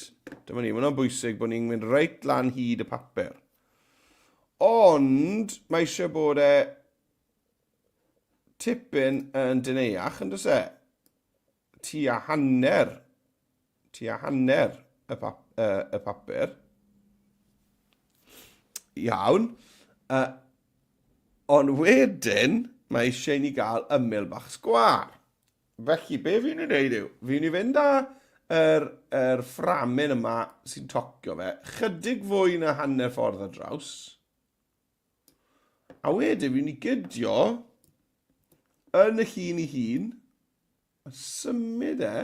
dyma ni, mae hwnna'n bwysig bod ni'n mynd reit lan hyd y papur. Ond mae eisiau bod e tipyn yn deneuach, yn does e? Tua hanner, tua hanner y, pap, uh, y papur. Iawn. Uh, ond wedyn, mae eisiau i ni gael ymyl bach sgwâr. Felly, be fi'n ei wneud yw, fi'n ei fynd â yr, yr fframyn yma sy'n tocio fe, chydig fwy na hanner ffordd ar draws. A wedyn fi'n ei gydio yn y llun ei hun, a symud e,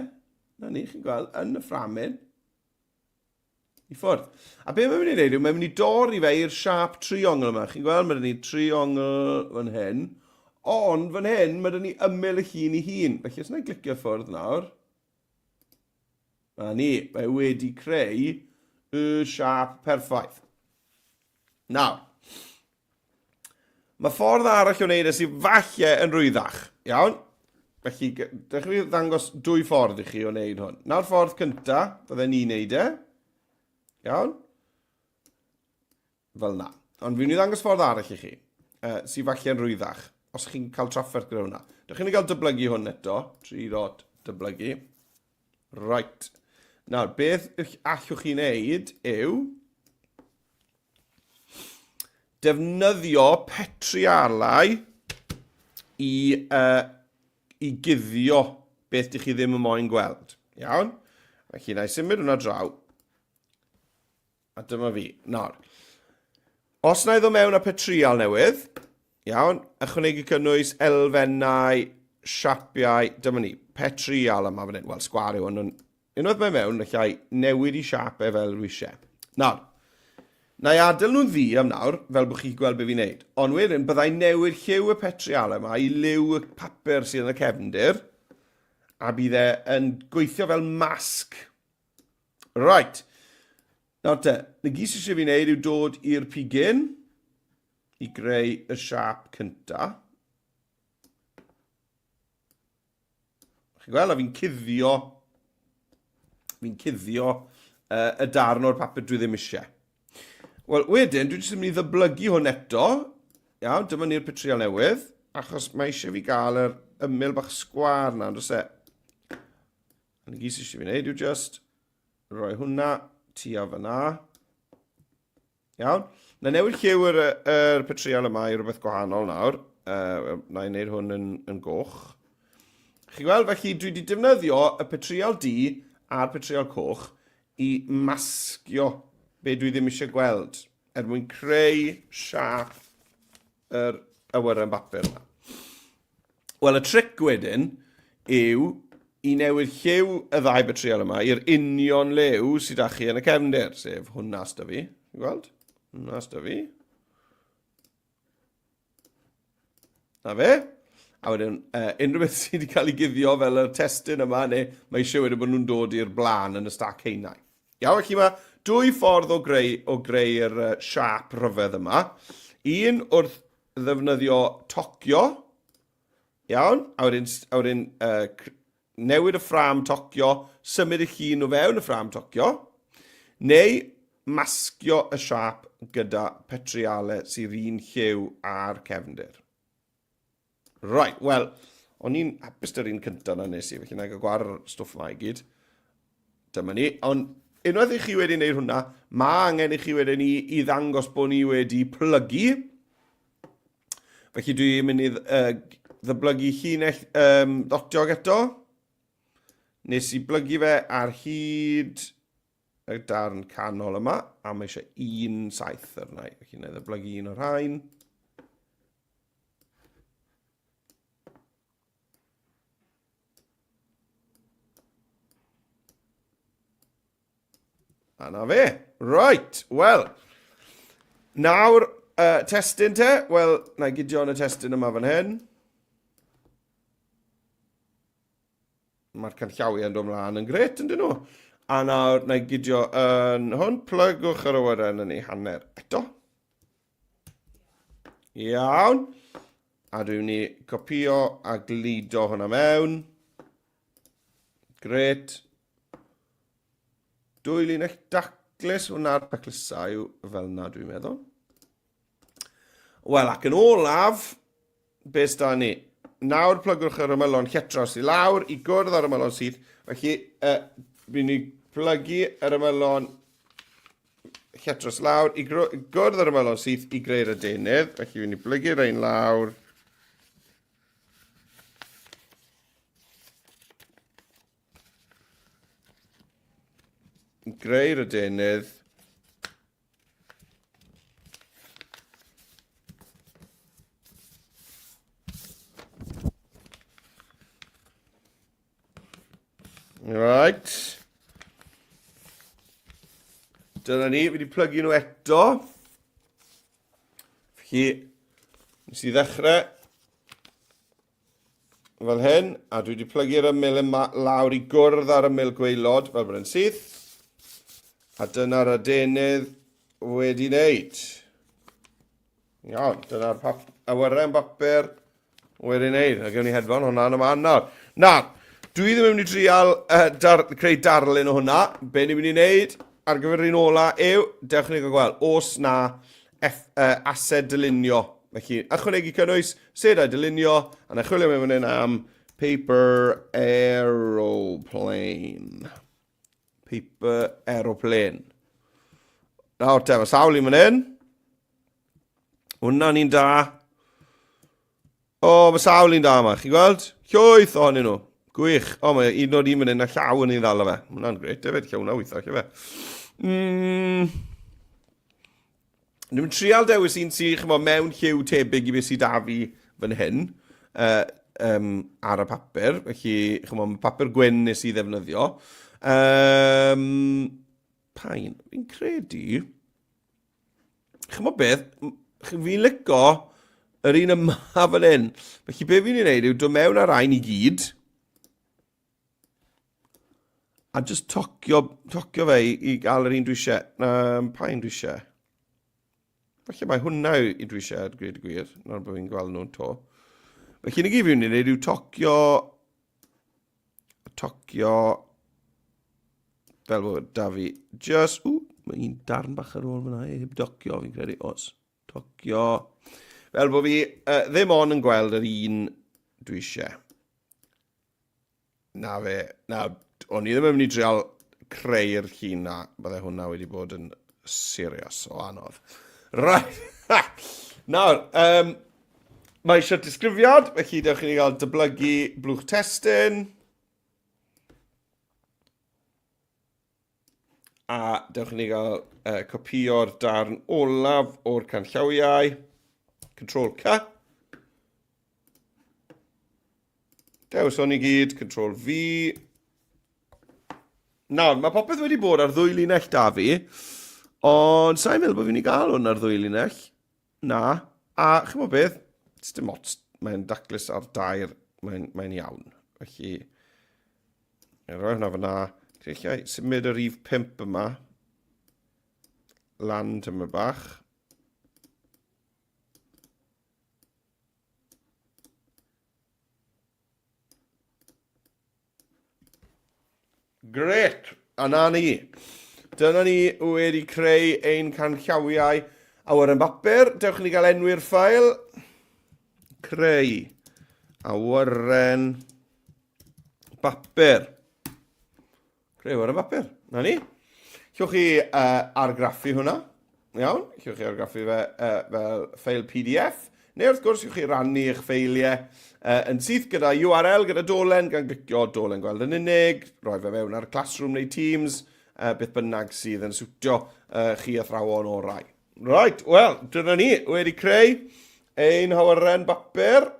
na ni, chi'n gweld, yn y fframyn, i ffwrdd. A be mae'n mynd i wneud yw, mae'n mynd i dorri fe i'r siâp triongl yma. Chi'n gweld, mae dyn ni triongl fan hyn, ond fan hyn, mae dyn ni ymyl y llun i hun. Felly, os yna i glicio ffwrdd nawr, na ni, mae wedi creu y siâp perffaith. Nawr, Mae ffordd arall o wneud e sydd falle yn rwyddach, iawn? Felly, dewch i fi ddangos dwy ffordd i chi o wneud hwn. Nawr ffordd cynta, fydden ni'n wneud e. Iawn? Fel na. Ond fi'n mynd i ddangos ffordd arall i chi, uh, sydd falle yn rwyddach, os chi'n cael trafferth gyda hwnna. Dewch i ni gael dyblygu hwn eto. 3 dot dyblygu. Right. Nawr, beth allwch chi wneud yw defnyddio petrialau i, uh, i guddio beth dych chi ddim yn moyn gweld. Iawn? Felly, na i symud hwnna draw. A dyma fi. Nawr, os na i ddod mewn â petrial newydd, iawn, ychwanegu cynnwys, elfennau, siapiau, dyma ni, petrial yma fan hyn. Wel, sgwar yw hwn, ond Unwaith mae mewn, allai newid i siâp e fel rwy eisiau. Nawr, na i adael nhw'n ddu am nawr, fel bod chi'n gweld beth fi'n neud. Ond wedyn, byddai newid lliw y petrialau yma i liw y papur sydd yn y cefndir, a bydd e yn gweithio fel masg. Right. Nawr te, na gyd sydd eisiau fi wneud yw dod i'r pigyn i greu y siâp cyntaf. Chi'n gweld, a fi'n cuddio, fi'n cuddio uh, y darn o'r papur dwi ddim eisiau. Wel, wedyn, dwi jyst yn mynd i ddyblygu hwn eto. Iawn, dyma ni'r petriol newydd, achos mae eisiau fi gael yr ymyl bach sgwar na, ond e? A na gyd sydd eisiau fi wneud yw just rhoi hwnna tua fyna. Iawn. Na newid lliw yr, yr petriol yma i rhywbeth gwahanol nawr. Uh, na i wneud hwn yn, yn goch. Chi'n gweld, felly dwi wedi defnyddio y petriol du a'r petriol coch i masgio be dwi ddim eisiau gweld er mwyn creu siâp yr awyren bapur yma. Wel, y tric wedyn yw i newid lliw y ddau betriol yma i'r union liw sydd â chi yn y cefndir, sef hwnna sydd fi. Chi'n gweld? Hwnna sydd fi. Na fe. A wedyn, uh, unrhyw beth sydd wedi cael ei guddio fel y testun yma, neu mae eisiau wedyn bod nhw'n dod i'r blaen yn y stac heinau. Iawn, felly mae dwy ffordd o greu, o greu'r uh, siap rhyfedd yma. Un wrth ddefnyddio tocio. Iawn? A wedyn, a wedyn uh, newid y ffrâm tocio, symud y llun o fewn y ffrâm tocio, neu masgio y siâp gyda petriale sydd un lliw a'r cefndir. Right, wel, o'n i'n hapus dy'r un cyntaf na nes i, felly na i gael gwared o'r stwff yma i gyd. Dyma ni. Ond unwaith i chi wedi gwneud hwnna, mae angen i chi wedyn i, i ddangos bod ni wedi plygu. Felly dwi'n mynd i uh, ddyblygu llinell um, ddotiog eto. Nes i blygu fe ar hyd y darn canol yma, a mae eisiau un saith arna i. Felly na i ddyblygu un o'r rhain. A na fe. Right, wel. Nawr, uh, testyn te. Wel, na i gydio yn y testyn yma fan hyn. Mae'r canllawiau yn dod mlaen yn gret, yn dyn nhw? A nawr, na i gydio yn hwn. Plygwch yr awyren yn ei hanner eto. Iawn. A dwi'n mynd i copio a gludo hwnna mewn. Gret. Dwy linell daclus, hwnna'r taclusau yw fel yna dwi'n meddwl. Wel, ac yn olaf, beth da ni? Nawr plygwch yr ymylon lletraws i lawr i gwrdd â'r ymylon syth. Felly, uh, fi'n ni plygu yr ymylon lletros lawr i gwrdd â'r ymylon syth i greu'r adenydd. Felly fi'n ni blygu rhain lawr. Greu'r adenydd. Right. Dyna ni, fi wedi plygu nhw eto. Felly, nes i ddechrau fel hyn, a dwi wedi plygu'r ymyl yma lawr i gwrdd ar ymyl gwaelod, fel bod yn syth. A dyna'r adenydd wedi wneud. Iawn, dyna'r pap awyren bapur wedi wneud. A gewn ni hedfan hwnna yn y man nawr. Nawr, dwi ddim yn mynd i drial uh, dar creu darlun o hwnna. Be ni'n mynd i wneud ar gyfer yr un ola yw, dewch ni gael gweld, os na F, uh, ased dylunio. Felly, ychwanegu cynnwys, sedau dylunio, a na chwilio mewn fan hyn am paper aeroplane. Paper aeroplane. Nawr te, mae sawl un fan hyn. Hwna'n un da. O, oh, mae sawl un da yma. Chi'n gweld? Llwyth ohonyn nhw. Gwych. O, oh, mae un o'r un fan hyn a llaw yn ei ddal o fe. Hwna'n gret hefyd. Lle hwnna weithio, lle fe. Mm. Dwi'n trial dewis un sy'n chymod, mewn lliw tebyg i beth sydd da fi fan hyn uh, um, ar y papur. Felly, chymod, mae papur gwyn nes i ddefnyddio. Um, pa un? Fi'n credu... Chymod beth? Fi'n lico yr un yma fan hyn. Felly, be fi'n ei wneud yw dod mewn ar rhain i gyd A just tocio, tocio fe i, i gael yr un dwi eisiau. Um, pa un dwi eisiau? Falle mae hwnna i dwi eisiau, ar gwir y gwir, nawr bod fi'n gweld nhw'n to. Felly, ni gyd fi'n mynd i wneud yw tocio... Tocio... Fel bod da fi just... Ww, mae un darn bach ar ôl fyna, heb docio fi'n credu. Os. Tocio. Fel bod fi uh, ddim on yn gweld yr un dwi eisiau. Na fe, na, o'n i ddim yn mynd i drial creu'r llun na, bydde hwnna wedi bod yn serious o anodd. Right, nawr, um, mae eisiau disgrifiad, felly dewch i ni gael dyblygu blwch testun. A dewch i ni gael uh, copio'r darn olaf o'r canllawiau. Control C. Dewis hwn i gyd, Control V. Nawr, mae popeth wedi bod ar ddwy linell da fi, ond sa'n meddwl bod fi'n ei gael hwn ar ddwy linell. Na. A chi'n bod beth? Dim ots, mae'n daclus ar dair, mae'n mae iawn. Felly, rhoi hwnna fyna. Gallai symud y rif 5 yma lan tyma bach. Gret! A 'na ni. Dyna ni wedi creu ein canllawiau awyren bapur. Dewch i ni gael enwi'r ffael. Creu awyren bapur. Creu awyren bapur. Na ni. Llwch chi argraffu hwnna. Iawn, llwch chi argraffu fe fel ffeil PDF. Neu wrth gwrs, llwch chi rannu eich ffeiliau yn syth gyda URL, gyda dolen, gan glicio dolen gweld yn unig, rhoi fe mewn ar Classroom neu Teams, beth bynnag sydd yn siwtio chi athrawon orau. Right, wel, dyna ni, wedi creu ein hawyren bapur,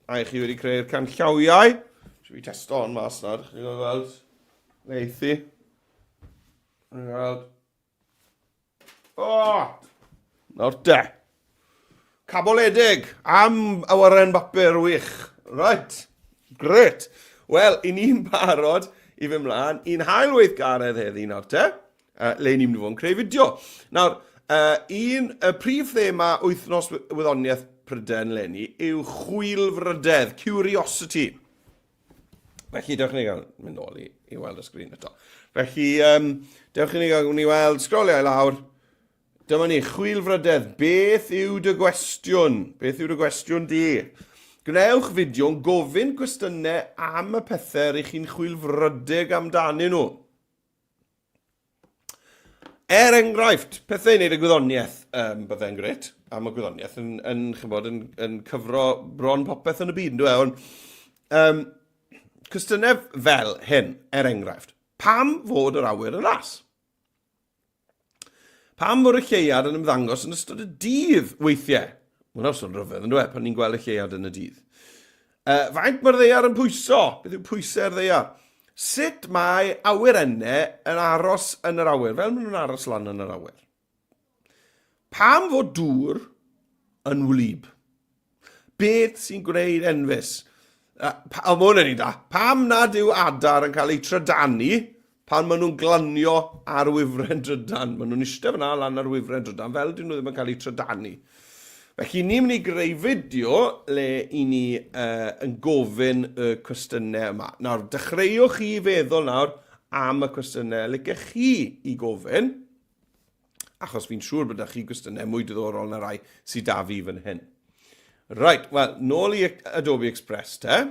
a i chi wedi creu'r canllawiau. Siw fi testo hon mas nawr, chi'n gweld? Neithi. Chi'n gweld? O! Nawr te. Caboledig am awyren bapur wych. Right. Gret. Wel, i ni'n barod i fy mlaen i'n hail weithgaredd heddi nawr te, le ni'n mynd i fod yn creu fideo. Nawr, un, y prif thema wythnos wyddoniaeth Prydain leni yw chwilfrydedd, curiosity. Felly, dewch i ni gael mynd nôl i, i weld y sgrin eto. Felly, um, dewch i ni gael ni weld, sgroliau lawr. Dyma ni, chwilfrydedd, beth yw dy gwestiwn? Beth yw dy gwestiwn di? Gwnewch fideo'n gofyn cwestiynau am y pethau rych chi'n chwilfrydig amdanyn nhw. Er enghraifft, pethau i wneud â gwyddoniaeth, um, byddai'n gret, a mae gwyddoniaeth yn, yn, chybod, yn, yn cyfro bron popeth yn y byd, yn dweud? Ond, um, cwestiynau fel hyn, er enghraifft, pam fod yr awyr yn las? Pam fod y lleuad yn ymddangos yn ystod y dydd weithiau? Mae hwnna'n sôn rhyfedd, yn dweud, pan ni'n gweld y lleuad yn y dydd. Faint mae'r ddaear yn pwyso? Beth yw pwysau'r ddaear? Sut mae awyrennau yn aros yn yr awyr, fel maen nhw'n aros lan yn yr awyr? Pam fod dŵr yn wlyb? Beth sy'n gwneud enfys? O, mae hwn yn un da. Pam nad yw adar yn cael eu trydanu pan maen nhw'n glanio ar wifren drydan? Maen nhw'n eistedd fyna lan ar wifren drydan fel dyn nhw ddim yn cael eu trydanu. Felly ni'n mynd i greu fideo le i ni yn gofyn y cwestiynau yma. Nawr, dechreuwch chi feddwl nawr am y cwestiynau licech chi i gofyn, achos fi'n siŵr bod 'da chi gwestiynau mwy diddorol na rai sydd 'da fi fan hyn. Right, wel, nôl i Adobe Express te.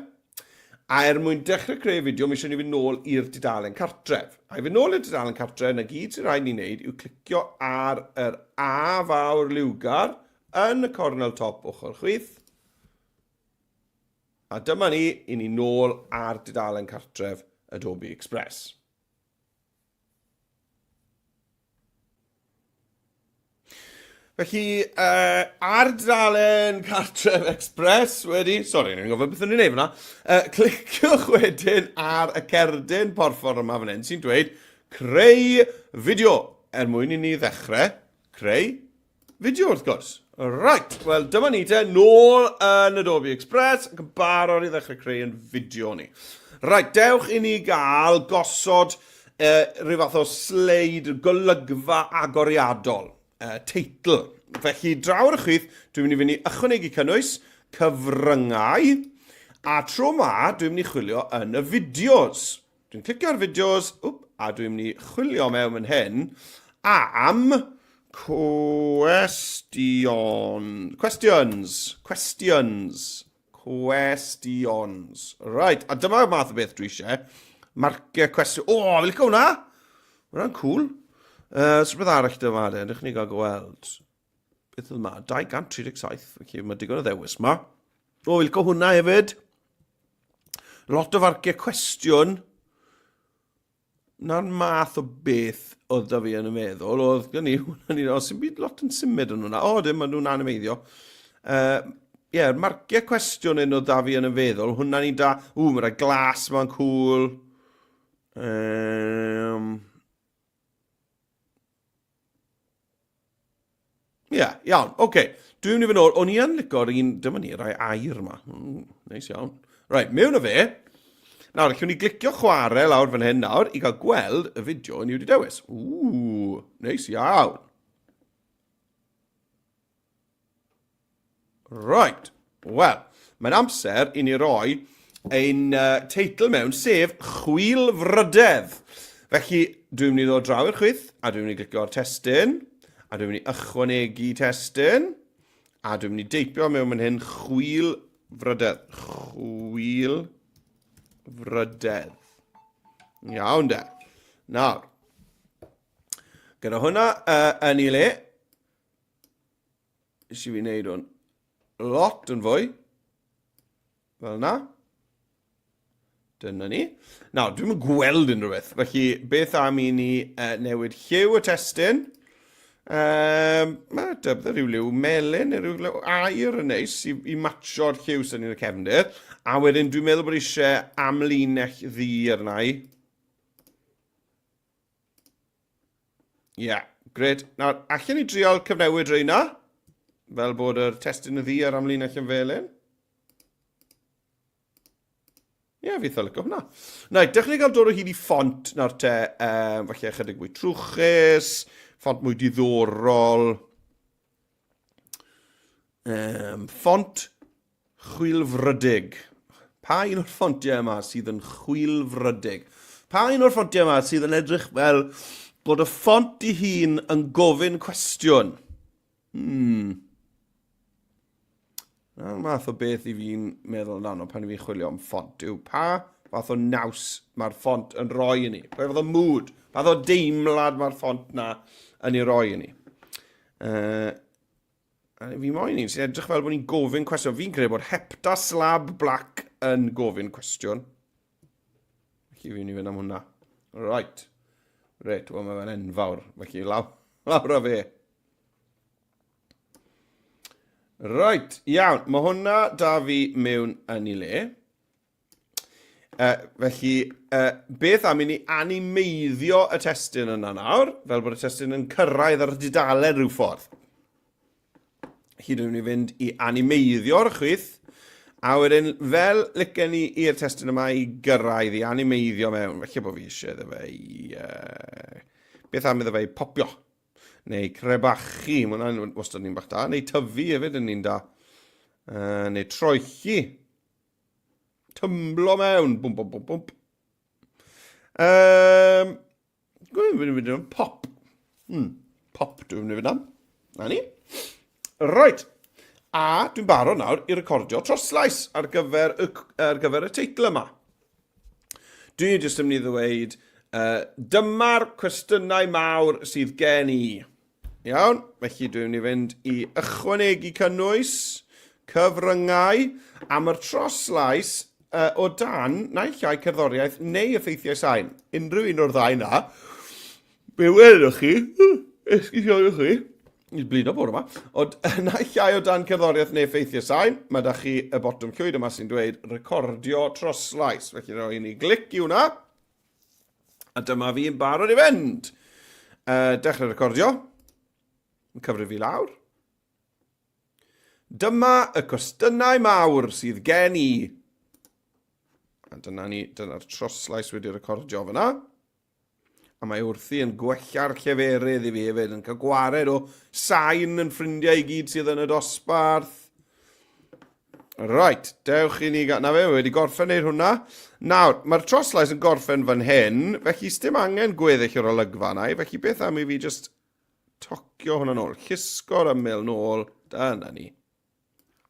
A er mwyn dechrau creu fideo, mae eisiau ni fynd nôl i'r dudalen cartref. A i fynd nôl i'r dudalen cartref, na gyd sy'n rhaid ni wneud yw clicio ar yr A fawr liwgar yn y cornel top ochr chwith. A dyma ni, i ni nôl ar dudalen cartref Adobe Express. Felly, ar dudalen Cartref Express wedi... Sori, ni'n gofio beth o'n i'n neud fyna. Cliciwch wedyn ar y cerdyn porffor yma fan hyn sy'n dweud creu fideo er mwyn i ni ddechrau creu Fideo wrth gwrs. Right, wel dyma ni te, nôl yn Adobe Express ac yn barod i ddechrau creu yn fideo ni. Right, dewch i ni gael gosod rhyw fath o sleid golygfa agoriadol, teitl. Felly, draw ar y chwith, dwi'n mynd i fynd i ychwanegu cynnwys, cyfryngau, a tro ma, dwi'n mynd i chwilio yn y fideos. Dwi'n clicio ar fideos, wp, a dwi'n mynd i chwilio mewn fan hyn am cwestiwn, questions, questions, questions. Right, a dyma'r math o beth dwi eisiau. Marciau cwestiwn. O, oh, fi'n licio hwnna! Hwnna'n cool. So beth arall dyma, de, ydych ni gael gweld. Beth oedd yma? 237, felly mae digon o ddewis yma. O, fi'n licio hwnna hefyd. Lot o farciau cwestiwn. Na'r math o beth oedd da fi yn y meddwl. Oedd gen i hwnna ni, os sy'n byd lot yn symud yn hwnna. O, dim, maen nhw'n animeiddio. Ie, yeah, marciau cwestiwn un oedd da fi yn y feddwl. Hwnna'n un da. Ww, mae'r glas ma'n cool. Ie, yeah, iawn, oce. Okay. Dwi'n mynd i fynd ôl. O'n i yn lico'r un, dyma ni, rai air yma. Neis iawn. Right, mewn o fe. Nawr, allwn ni glicio chwarae lawr fan hyn nawr i gael gweld y fideo ni wedi dewis. Ww, neis iawn. Right, wel, mae'n amser i ni roi ein teitl mewn, sef Chwilfrydedd. Felly, dwi'n mynd i ddod draw i'r chwith, a dwi'n mynd i glicio ar testun, a dwi'n mynd i ychwanegu testun, a dwi'n mynd i deipio mewn fan hyn chwilfrydedd. Chwilfrydedd. Iawn de. Nawr, gyda hwnna yn ei le, nes i fi wneud hwn lot yn fwy. Fel yna. Dyna ni. Nawr, dwi'n mynd gweld unrhyw beth. Felly, beth am i ni newid lliw y testun? Mae dybdde rhyw liw melyn neu rhyw liw aur yn neis i, i matcho'r lliw sy'n yn y cefndir. A wedyn dwi'n meddwl bod eisiau amlinell ddu arna i. Ie, yeah, gret. Nawr, allan ni drial cyfnewid reina, fel bod yr testun yn ddu a'r amlinell yn felyn. Ie, yeah, fi eitha licio hwnna. Right, dechrau ni gael dod o hyd i ffont nawr te, um, falle ychydig mwy trwchus, ffont mwy diddorol. Um, ffont chwilfrydig. Pa un o'r ffontiau yma sydd yn chwilfrydig? Pa un o'r ffontiau yma sydd yn edrych fel bod y ffont i hun yn gofyn cwestiwn? Hmm. Na'r math o beth i fi'n meddwl amdano pan i fi'n chwilio am ffont yw pa fath o naws mae'r ffont yn rhoi i ni. Pa fath o mood, pa fath o deimlad mae'r ffont na yn ei roi i ni. Fi moyn un sy'n edrych fel bod ni'n gofyn cwestiwn. Fi'n credu bod Hepta Slab Black yn gofyn cwestiwn. Felly fi'n mynd i fynd am hwnna. Right. Reit, wel mae fe'n enfawr. Felly lawr, lawr â fe. Right, iawn. Mae hwnna da fi mewn yn ei le. Felly, beth am i ni animeiddio y testun yna nawr, fel bod y testun yn cyrraedd ar y dudalen rhyw ffordd. Felly dwi'n mynd i fynd i animeiddio'r chwith, a wedyn fel licen ni i'r testun yma i gyrraedd, i animeiddio mewn, felly bod fi eisiau iddo fe i... Beth am iddo fe i popio? Neu crebachu, mae hwnna'n wastad ni'n bach da. Neu tyfu hefyd yn ni'n da. Neu troelli. Tymblo mewn. Bwm, bwm, bwm, bwm. Dwi'n mynd i fynd am pop. Pop dwi'n mynd i fynd am. Na ni. Right. A dwi'n barod nawr i recordio troslais ar gyfer y, ar gyfer y teitl yma. Dwi jyst yn mynd i ddweud, dyma'r cwestiynau mawr sydd gen i. Iawn, felly dwi'n mynd i fynd i ychwanegu cynnwys, cyfryngau, am yr troslais o dan naill ai cerddoriaeth neu effeithiau sain. Unrhyw un o'r ddau na. Be welwch chi, esgusiwch chi, ni'n blino bore yma, ond naill ai o dan cerddoriaeth neu effeithiau sain, mae da chi y botwm llwyd yma sy'n dweud recordio troslais. Felly rhoi ni glic i hwnna, a dyma fi'n barod i fynd. Dechrau recordio, yn cyfrif fi lawr. Dyma y cwestiynau mawr sydd gen i. A dyna ni, dyna'r troslais wedi recordio fyna. A mae wrthi yn gwella'r lleferydd i fi hefyd, yn cael gwared o sain yn ffrindiau i gyd sydd yn y dosbarth. Right, dewch i ni gael... Na fe, wedi gorffen neud hwnna. Nawr, mae'r troslais yn gorffen fan hyn, felly sdim angen gweddill o'r olygfa na i, felly beth am i fi just tocio hwnna nôl, llusgo'r ymyl nôl, dyna ni.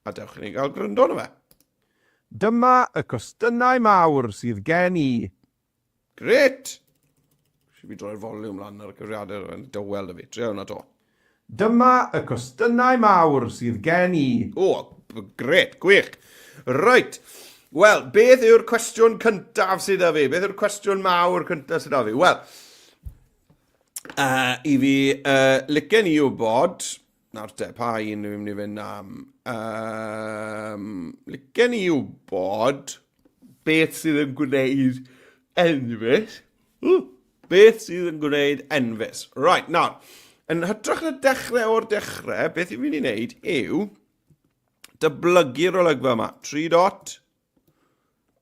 A dewch i ni gael gryndo arno fe. Dyma y cwestiynau mawr sydd gen i. Grêt! Eisiau fi droi'r foliwm lan ar y cyfrifiadur, yn dywel da fi. Trio hwnna to. Dyma y cwestiynau mawr sydd gen i. O, grêt, gwych. Reit, wel, beth yw'r cwestiwn cyntaf sydd â fi? Beth yw'r cwestiwn mawr cyntaf sydd â fi? Wel, i fi licen i wybod, nawr te, pa un dwi'n mynd i fynd am? Licen i wybod beth sydd yn gwneud enfys. Ww, beth sydd yn gwneud enfys. Right, nawr, yn hytrach na dechrau o'r dechrau, beth i'n mynd i wneud yw dyblygu'r olygfa yma. 3 dot,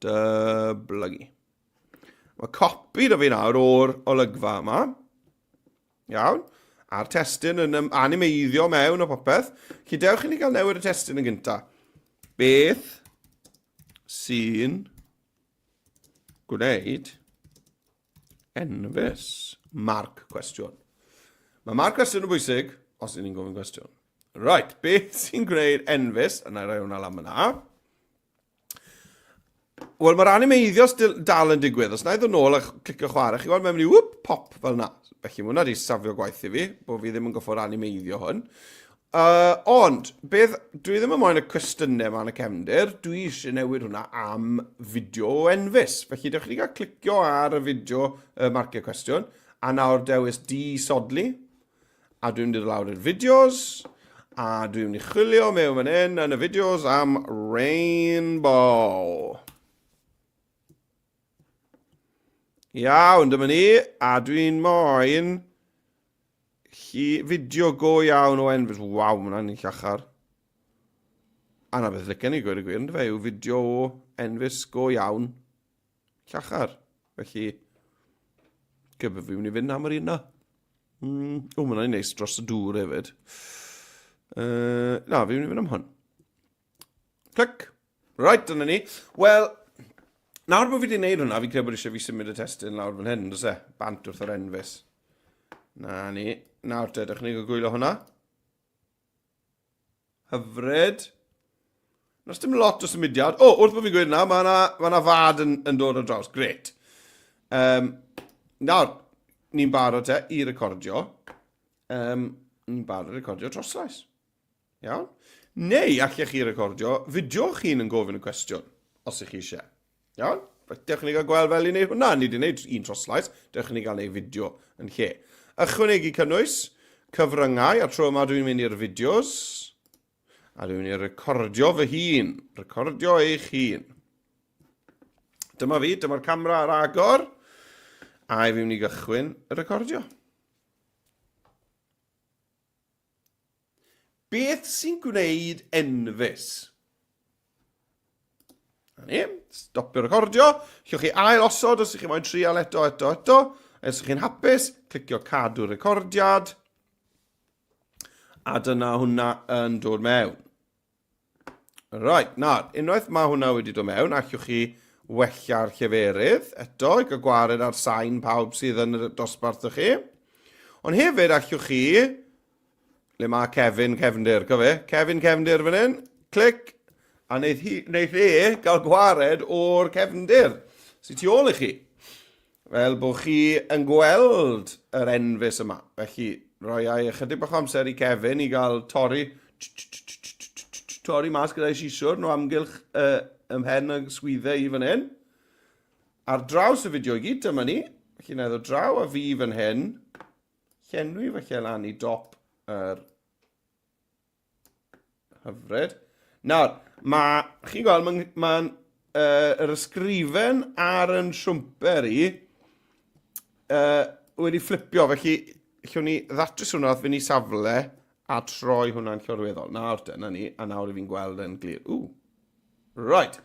dyblygu. Mae copi da fi nawr o'r olygfa yma. Iawn. A'r testun yn animeiddio mewn o popeth. Felly dewch i ni gael newid y testun yn gyntaf. Beth sy'n... gwneud enfys? Marc cwestiwn. Mae marc cwestiwn yn bwysig os ydyn ni'n gofyn cwestiwn. Right, beth sy'n gwneud enfys? A na i roi hwnna lan fyna. Wel, mae'r animeiddio still dal yn digwydd. Os na i ddod nôl a clicio chwarae, chi gweld mae'n mynd i whoop, pop fel na. Felly mae hwnna wedi safio gwaith i fi, bod fi ddim yn goffod animeiddio hwn. Ond, beth, dwi ddim yn moyn y cwestiynau yma yn y cefndir, dwi eisiau newid hwnna am fideo o enfys. Felly, dewch chi gael clicio ar y fideo y marcio cwestiwn, a nawr dewis disodli, A dwi'n mynd i lawr i'r fideos, a dwi'n mynd i chwilio mewn fan hyn yn y fideos am rainbow. Iawn, dyma ni, a dwi'n moyn lli, fideo go iawn o enfys. Waw, mae hwnna'n llachar. A na beth licen i gweud y gwir, ynddo fe, yw fideo o enfys go iawn. Llachar. Felly, gyda fi mynd i fynd am yr un na. O, mae'n ei neis dros y dŵr hefyd. Na, fi'n mynd i fynd am hwn. Clic. Right, dyna ni. Wel, nawr bod fi wedi gwneud hwnna, fi'n credu bod eisiau fi symud y testun lawr fan hyn, does e? Bant wrth yr enfys. Na ni. Nawr te, dewch ni gael gwylio hwnna. Hyfryd. Nos dim lot o symudiad. O, wrth bod fi'n gweud yna, mae yna ma na fad yn, yn dod ar draws. Gret. Um, nawr, ni'n barod te i recordio. Um, ni'n barod i recordio troslais. Iawn? Neu allech chi recordio fideo chi'n yn gofyn y cwestiwn, os ych chi eisiau. Iawn? Dewch i ni gael gweld fel i wneud hwnna. Ni wedi gwneud un troslais, dewch i ni gael gwneud fideo yn lle. Ychwanegu cynnwys, cyfryngau, a tro yma dwi'n mynd i'r fideos, a dwi'n mynd i recordio fy hun. Recordio eich hun. Dyma fi, dyma'r camera ar agor, a i fi'n mynd i gychwyn y recordio. Beth sy'n gwneud enfys? Na ni, stopio recordio. Llwch chi ail osod os ych chi moyn trial eto, eto, eto. Os ych chi'n hapus, clicio cadw recordiad. A dyna hwnna yn dod mewn. Right, nawr, unwaith mae hwnna wedi dod mewn, allwch chi wella'r lleferydd eto i gael gwared ar sain pawb sydd yn y dosbarth ych chi. Ond hefyd allwch chi, le mae Kevin Cefndir, co fe, Kevin Cefndir fan hyn, clic, a wneith, hi, wneith e gael gwared o'r cefndir sydd tu ôl i chi. Fel bod chi yn gweld yr enfys yma. Felly, roi ai ychydig bach o amser i Kevin i gael torri torri mas gyda'i siswrn o amgylch uh, ymhen y sgwyddau i fan hyn. Ar draws y fideo i gyd, dyma ni. Felly, na i ddod draw a fi fan hyn. Llenwi falle lan i dop yr Hyfryd. Nawr, mae, chi'n gweld, mae'n ma yr ysgrifen ar yn siwmper i wedi fflipio, felly llwn ni ddatrys hwnna wrth fynd i safle a troi hwnna'n llorweddol. Nawr, dyna ni, a nawr i fi'n gweld yn glir. Ww. Right.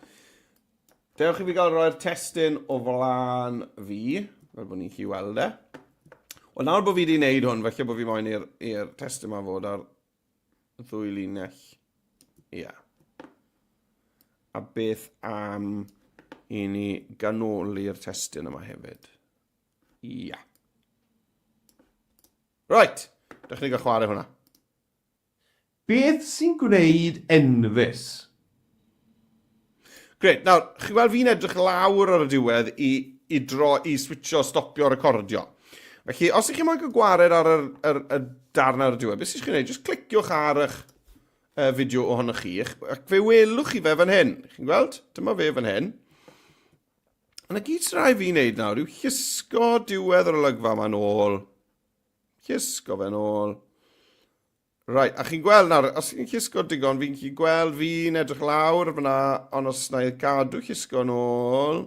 Dewch i fi gael rhoi'r testun o flaen fi, fel bod ni'n gallu weld e. Wel, nawr bod fi wedi gwneud hwn, felly bod fi moyn i'r testun yma fod ar ddwy linell. Ia. Yeah. A beth am i ni ganoli'r testun yma hefyd? Ia. Yeah. Right, dewch ni gael chwarae hwnna. Beth sy'n gwneud enfys? Gret, nawr, chi'n gweld fi'n edrych lawr ar y diwedd i, i dro, i switcho, stopio recordio. Felly, os ych chi'n moyn cael gwared ar yr, yr, y darn ar y diwedd, beth sy'n chi'n gwneud? Just cliciwch ar eich fideo ohonoch chi, ac fe welwch chi fe fan hyn. Chi'n gweld? Dyma fe fan hyn. A na gyd sy'n rhaid fi wneud nawr yw llusgo diwedd yr olygfa yma'n ôl. Llusgo fe'n ôl. Right, a chi'n gweld nawr, os chi'n llusgo digon, fi'n gallu gweld fi'n edrych lawr fyna, ond os na i gadw llusgo nôl...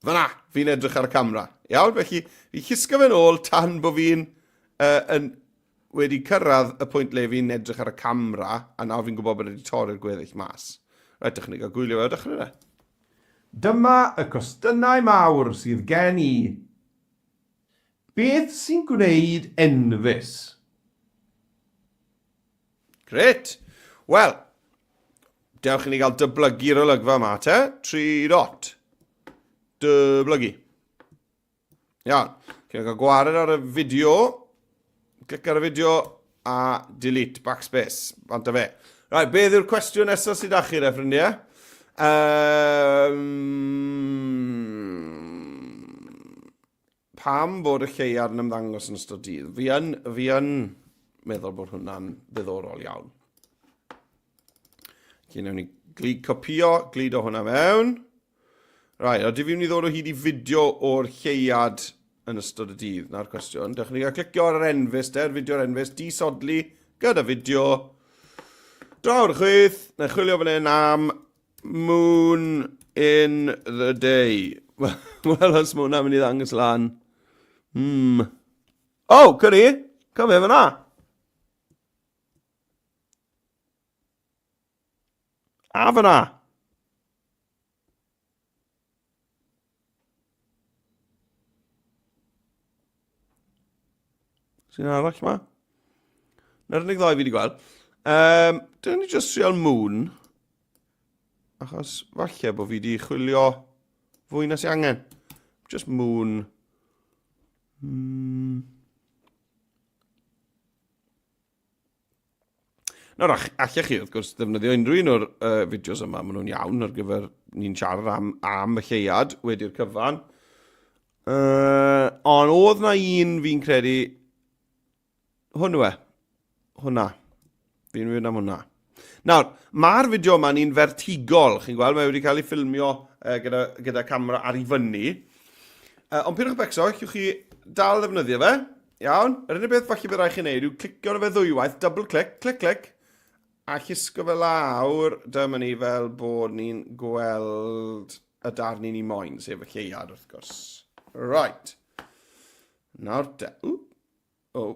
Fyna, fi'n edrych ar y camera. Iawn, felly fi llusgo fe'n ôl tan bod fi'n uh, yn, wedi cyrraedd y pwynt le fi'n edrych ar y camera, a nawr fi'n gwybod bod wedi torri'r gweddill mas. Reit, dych chi'n gael gwylio fe o dechrau fe. Dyma y cwestiynau mawr sydd gen i. Beth sy'n gwneud enfys? Gret! Wel, dewch i ni gael dyblygu'r olygfa yma te. 3 dot. Dyblygu. Iawn. Chi'n cael gwared ar y fideo. Clic ar y fideo a delete, backspace. Bant o fe. Right, beth yw'r cwestiwn nesaf sydd â chi, re, ffrindiau? Pam bod y lleiad yn ymddangos yn ystod dydd? Fi yn, fi yn meddwl bod hwnna'n ddiddorol iawn. Felly, newn ni glid copio, glid o hwnna mewn. Right, odi fi'n mynd i ddod o hyd i fideo o'r lleuad yn ystod y dydd? Na'r cwestiwn. Dewch ni gael clicio ar yr enfys, der, fideo'r enfys, disodli gyda fideo. Draw'r chwith, na chwilio fan hyn am Moon in the Day. Wel, os mae hwnna'n mynd i ddangos lan. Oh, cyrri! Cyfe fyna! A fyna! Sy'n arall ma? Na'r unig ddau fi wedi gweld. Um, Dyna ni just trial moon. Achos falle bod fi wedi chwilio fwy na sy'n angen. Just moon. Nawr, allech chi, wrth gwrs, ddefnyddio unrhyw un o'r fideos yma, maen nhw'n iawn ar gyfer ni'n siarad am, am y lleuad wedi'r cyfan. Ond oedd na un fi'n credu, hwn yw e, hwnna. Fi'n mynd am hwnna. Nawr, mae'r fideo yma'n un fertigol, chi'n gweld, mae wedi cael ei ffilmio gyda, gyda camera ar ei fyny. Ond pidwch becso, allwch chi dal ddefnyddio fe. Iawn, yr unig beth falle bydd rhaid chi wneud yw clicio arno fe ddwywaith, double click, clic, clic, a llusgo fe lawr, dyma ni fel bod ni'n gweld y darn i ni moyn, sef y lleuad wrth gwrs. Right. Nawr te, ww, oh,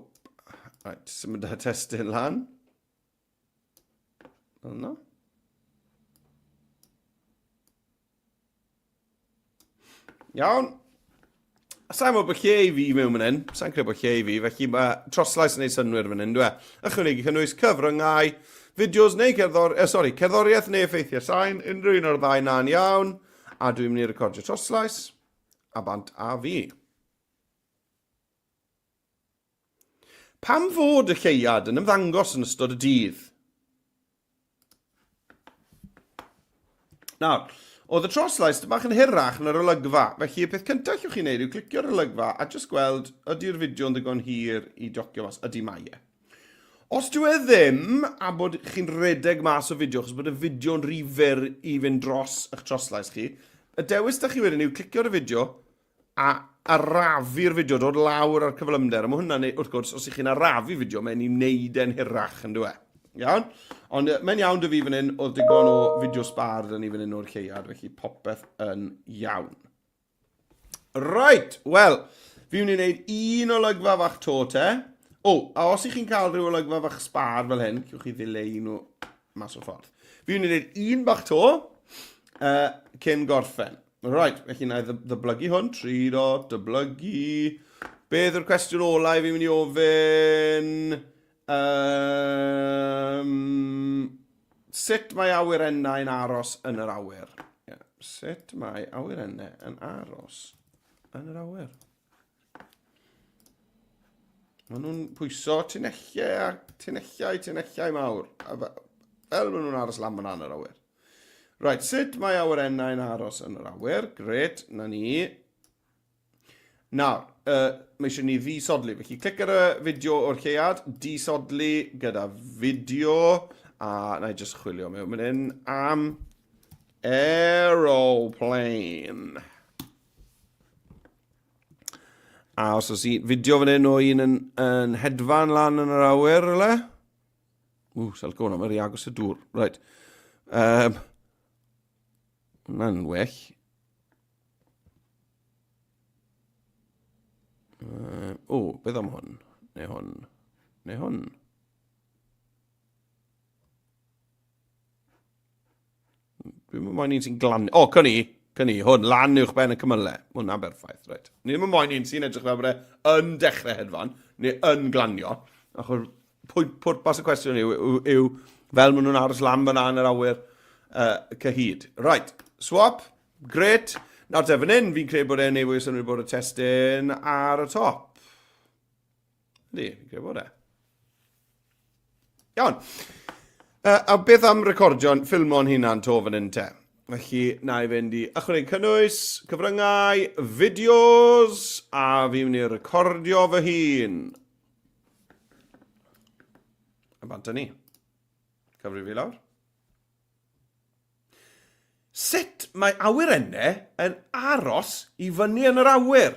right, symud y testun lan. Fel yna. Iawn. Sa'n meddwl bod lle i fi mewn fan hyn. Sa'n credu bod lle i fi, felly mae troslais yn ei synwyr fan hyn, dwi e. Ychwanegu cynnwys cyfryngau, fideos neu cerddor... Eh, sorry, cerddoriaeth neu effeithiau sain, unrhyw un o'r ddau na'n iawn. A dwi'n mynd i recordio troslais, a bant a fi. Pam fod y lleuad yn ymddangos yn ystod y dydd? Nawr, oedd y troslais bach yn hirach na'r olygfa, felly y peth cyntaf allwch chi wneud yw clicio'r olygfa a jyst gweld ydy'r fideo'n ddigon hir i docio mas. Ydy mae e. Os dyw e ddim, a bod chi'n rhedeg mas o fideo, achos bod y fideo'n rhy fyr i fynd dros eich troslais chi, y dewis da chi wedyn yw clicio ar y fideo, a arafu'r fideo, dod lawr ar cyflymder. A mae hwnna'n, wrth gwrs, os ych chi'n arafu fideo, mae'n ei wneud e'n hirach, yn dweud. Iawn? Ond mae'n iawn dy fi fan hyn, oedd digon o fideo sbar dyn ni fan hyn o'r lleuad, felly popeth yn iawn. Right, wel, fi mynd i wneud un olygfa fach to te. O, a os ych chi'n cael rhyw olygfa fach sbar fel hyn, cewch chi ddileu nhw mas o'r ffordd. Fi mynd i wneud un bach to cyn gorffen. Right, felly na i ddyblygu hwn. 3 dot, dyblygu. Beth yw'r cwestiwn olau fi'n mynd i ofyn? Um, sut mae awyrennau yn aros yn yr awyr? Yeah. Sut mae awyrennau yn aros yn yr awyr? Maen nhw'n pwyso tunelliau a tunelliau, tunelliau mawr. A fel maen nhw'n aros lan fan yn yr awyr. Right, sut mae awyrennau'n aros yn yr awyr? Gret, na ni. Nawr, mae eisiau ni ddisodli. Felly, clic ar y fideo o'r lleuad, disodli gyda fideo, a na i just chwilio mewn fan hyn am aeroplane. A os oes i fideo fan hyn o un yn, yn hedfan lan yn yr awyr, rhywle. Ww, sel go hwnna, mae'n rhy agos y dŵr. Right. Um, hwnna'n well. O, beth am hwn? Neu hwn? Neu hwn? Dwi'n mynd moyn un sy'n glan... O, oh, ni, cynni, hwn, lan uwch ben y cymylau. Mae hwnna'n berffaith, reit. Ni ddim yn moyn un sy'n edrych fel bod e yn dechrau hedfan, neu yn glanio. Achos pwy, pwrpas y cwestiwn yw, yw, yw fel maen nhw'n aros lan fyna yn yr awyr cyhyd. Right, swap, gret. Nawr te, fan hyn, fi'n credu bod e'n neud fwy o synnwyr bod y testun ar y top. Ydy, fi'n credu bod e. Iawn. A beth am recordio'n ffilmo'n hunan to fan hyn te? Felly, na i fynd i ychwanegu cynnwys, cyfryngau, fideos, a fi'n mynd i recordio fy hun. A bant â ni. Cyfri fi lawr. Sut mae awyrennau yn aros i fyny yn yr awyr?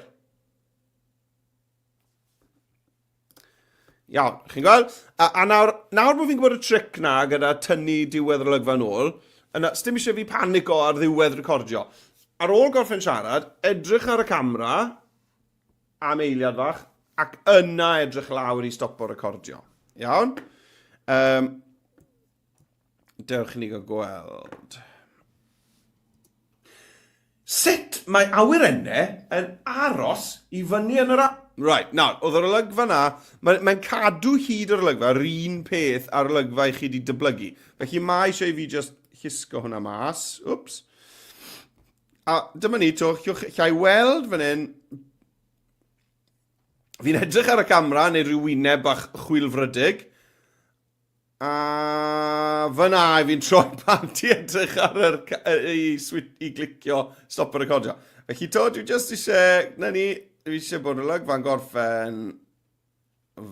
Iawn, chi'n gweld? A nawr, nawr bod fi'n gwybod y tric na gyda tynnu diwedd yr olygfa nôl, yna, sdim eisiau fi panico ar ddiwedd recordio. Ar ôl gorffen siarad, edrych ar y camera am eiliad fach, ac yna edrych lawr i stopo recordio. Iawn? Um, Dewch i ni gael gweld. Sut mae awyrennau yn aros i fyny yn yr a... Right, nawr, oedd yr olygfa na, mae'n mae cadw hyd yr olygfa, yr un peth a'r olygfa i chi wedi dyblygu. Felly mae eisiau i fi just llusgo hwnna mas. Wps. A dyma ni, to, llai weld fan hyn, fi'n edrych ar y camera neu rhyw wyneb bach chwilfrydig, A fyna fi'n troi bant i edrych ar yr, i, i glicio stop y recordio. Felly to, dwi just eisiau, na ni, dwi eisiau bod y lygfa'n gorffen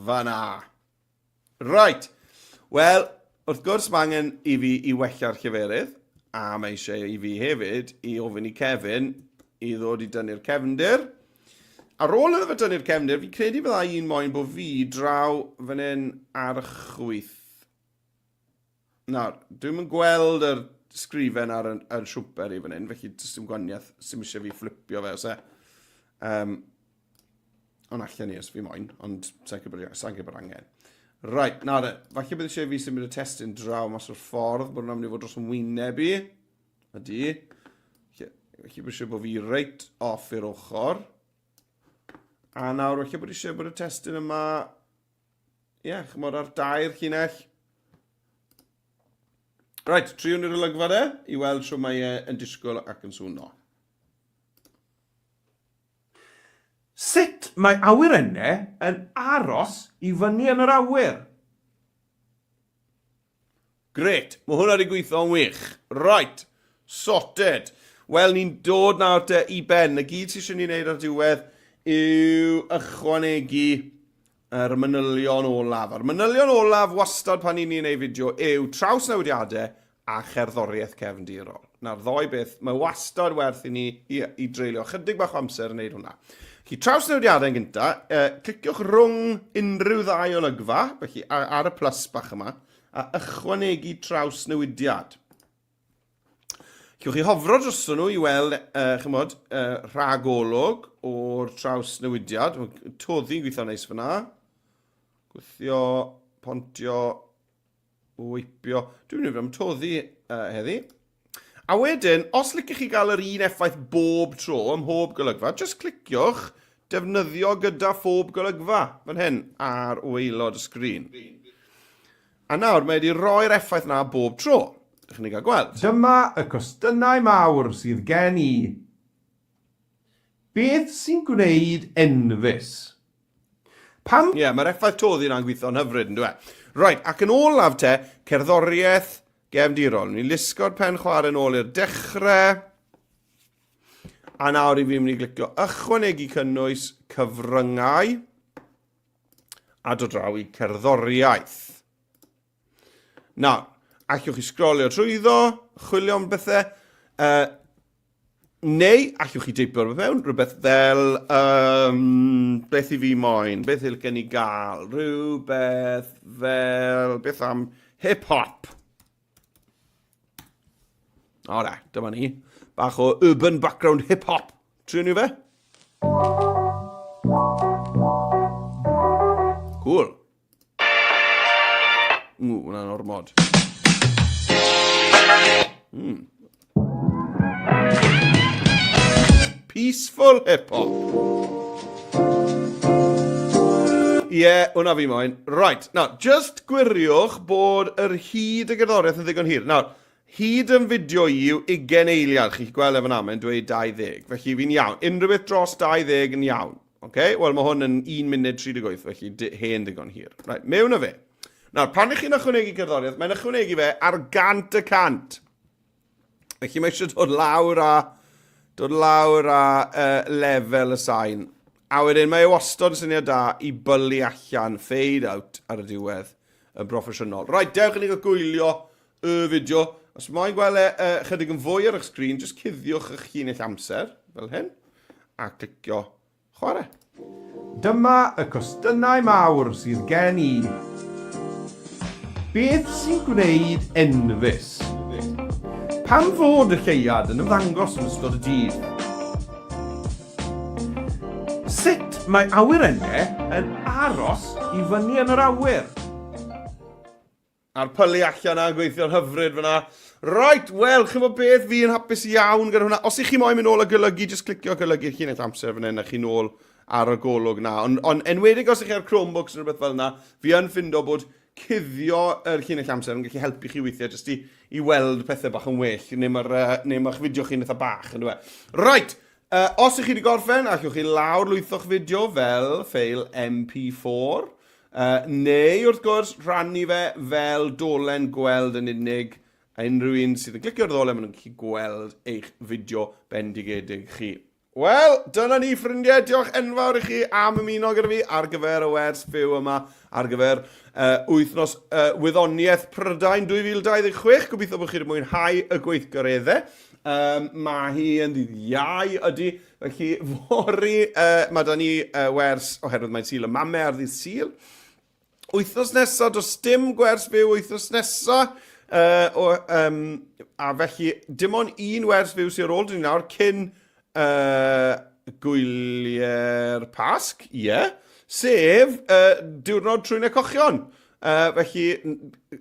fyna. Right. Wel, wrth gwrs mae angen i fi i wella'r lleferydd, a mae eisiau i fi hefyd i ofyn i Kevin i ddod i dynnu'r cefndir. Ar ôl iddo fe dynnu'r cefndir, fi'n credu byddai un moyn bod fi draw fan hyn ar y chwith. Nawr, dwi'm yn gweld yr sgrifen ar y, ar y siwmper i fan hyn, felly does dim gwaniaeth sy'n eisiau fi fflipio fe, os e. Um, ond allan ni os fi moyn, ond sa'n credu bod, sa bod angen. Right, nawr de, falle bydd eisiau fi symud y testun draw mas o'r ffordd, bod hwnna'n mynd i fod dros yn wyneb i. Ydy. Felly bod eisiau bod fi reit off i'r ochr. A nawr, felly bod eisiau bod y testun yma, ie, yeah, chymod ar dair llinell. Right, triwn i'r olygfa de, i weld sio mae e yn disgwyl ac yn swno. Sut mae awyrennau yn aros i fyny yn yr awyr? Grêt, mae hwnna wedi gweithio'n wych. Right, sorted. Wel, ni'n dod nawr te i ben. Y gyd sydd eisiau ni wneud ar diwedd yw ychwanegu yr manylion olaf. A'r manylion olaf wastad pan ni'n ei fideo yw trawsnewidiadau a cherddoriaeth cefndirol. Na'r ddoi beth, mae wastad werth i ni i, i dreulio chydig bach o amser yn neud hwnna. Chi trawsnewidiadau yn gynta, eh, cliciwch rhwng unrhyw ddau olygfa, felly ar y plus bach yma, a ychwanegu trawsnewidiad. Cewch chi hofro drosto nhw i weld, uh, chymod, uh, rhagolwg o'r trawsnewidiad. Mae toddi'n gweithio neis fyna. Gwthio, pontio, weipio. Dwi'n mynd i fod am toddi uh, heddi. A wedyn, os liciwch chi gael yr un effaith bob tro ym mhob golygfa, jyst cliciwch defnyddio gyda phob golygfa fan hyn ar waelod y sgrin. A nawr mae wedi rhoi'r effaith na bob tro. Dych chi'n ei gael gweld. Dyma y cwestiynau mawr sydd gen i. Beth sy'n gwneud enfys? Pam? Ie, yeah, mae'r effaith toddi yna'n gweithio'n hyfryd, yn dweud. Right, ac yn olaf te, cerddoriaeth Gefndirol. Ni'n lusgo'r pen chwarae yn ôl i'r dechrau. A nawr i fi'n mynd i glicio ychwanegu cynnwys cyfryngau a dod draw i cerddoriaeth. Nawr, allwch chi sgrolio trwyddo, chwilio am bethau, uh, Neu allwch chi deipio rhywbeth mewn, rhywbeth fel, um, beth i fi moyn, beth yw'r gen i gael, rhywbeth fel, beth am hip-hop. O re, dyma ni. Bach o urban background hip-hop. Trio ni fe? Cool. Ww, hwnna'n ormod. Peaceful hip-hop. Ie, yeah, hwnna fi moyn. Right, now, just gwiriwch bod yr hyd y gerddoriaeth yn ddigon hir. Nawr, Hyd yn fideo i yw 20 eiliad, chi'n gweld e fan mae'n dweud 20, felly fi'n iawn. Unrhyw beth dros 20 yn iawn. Okay? Wel, mae hwn yn 1 munud 38, felly hen ddigon hir. Right, mewn â fe. Nawr, pan ych chi'n ychwanegu cerddoriaeth, mae'n ychwanegu fe ar 100%. Felly mae eisiau dod lawr a dod lawr a lefel y sain. A wedyn mae e wastod yn syniad da i bylu allan, fade out ar y diwedd yn broffesiynol. Right, dewch i ni gael gwylio y fideo. Os moyn gweld e chydig yn fwy ar eich sgrin, jyst cuddiwch eich llinell amser, fel hyn, a clicio chwarae. Dyma y cwestiynau mawr sydd gen i. Beth sy'n gwneud enfys? Pam fod y lleuad yn ymddangos yn ystod y dydd? Sut mae awyrennau yn aros i fyny yn yr awyr? A'r pylu allan 'na yn gweithio'n hyfryd fyna. Right, wel, chymod beth, fi yn hapus iawn gyda hwnna. Os ych chi moyn mynd nôl a golygu, just clicio golygu'r llinell amser fan hyn a chi nôl ar y golwg na. Ond on, enwedig os ych chi ar Chromebooks neu rhywbeth fel yna, fi yn ffindo bod cuddio yr llinell amser yn gallu helpu chi weithiau jyst i, i weld pethau bach yn well, neu mae'ch uh, neu mae'ch fideo chi'n eitha bach, yn dweud. Right, os ych chi wedi gorffen, allwch chi lawr lwytho'ch fideo fel ffeil MP4, neu wrth gwrs rhannu fe fel dolen gweld yn unig. A unrhyw un sydd yn clicio ar y ddolen, maen nhw'n gallu gweld eich fideo bendigedig chi. Wel, dyna ni ffrindiau, diolch enfawr i chi am ymuno gyda fi ar gyfer y wers fyw yma, ar gyfer wythnos Wyddoniaeth Prydain 2026. Gobeithio bod chi wedi mwynhau y gweithgareddau. Mae hi yn ddydd Iau ydy, felly fory mae da ni wers oherwydd mae'n Sul y Mame ar ddydd Sul. Wythnos nesaf, does dim gwers fyw wythnos nesaf, o, um, a felly dim ond un wers fyw sy'n ar ôl dyn ni nawr cyn gwyliau'r Pasg, ie, yeah, sef diwrnod Trwynau Cochion. Felly,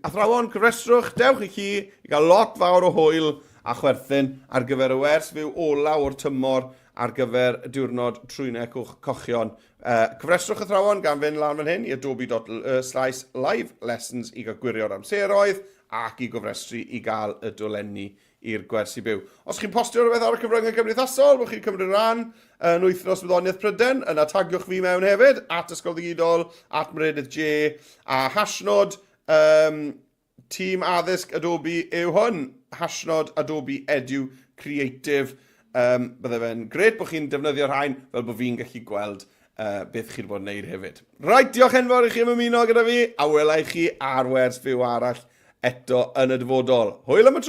athrawon, cyfrestrwch, dewch i chi i gael lot fawr o hwyl a chwerthin ar gyfer y wers fyw ola o'r tymor ar gyfer diwrnod Trwynau Cochion. Cyfrestrwch athrawon gan fynd lan fan hyn i adobe.slice live lessons i gael gwirio'r amseroedd ac i gofrestru i gael y dolenni i'r gwersi byw. Os chi'n postio rhywbeth ar y cyfryngau cymdeithasol, bod chi'n cymryd rhan yn wythnos wyddoniaeth Pryden, yna tagiwch fi mewn hefyd, at Ysgol Ddigidol, at Meredydd J, a hashnod tîm addysg Adobe yw hwn, hashnod Adobe Edu Creative. Bydde fe'n gret bod chi'n defnyddio rhain fel bod fi'n gallu gweld beth chi'n bod yn neud hefyd. Right, diolch enfawr i chi am ymuno gyda fi, a wela i chi ar wers fyw arall eto yn y dyfodol. Hwyl am y tro!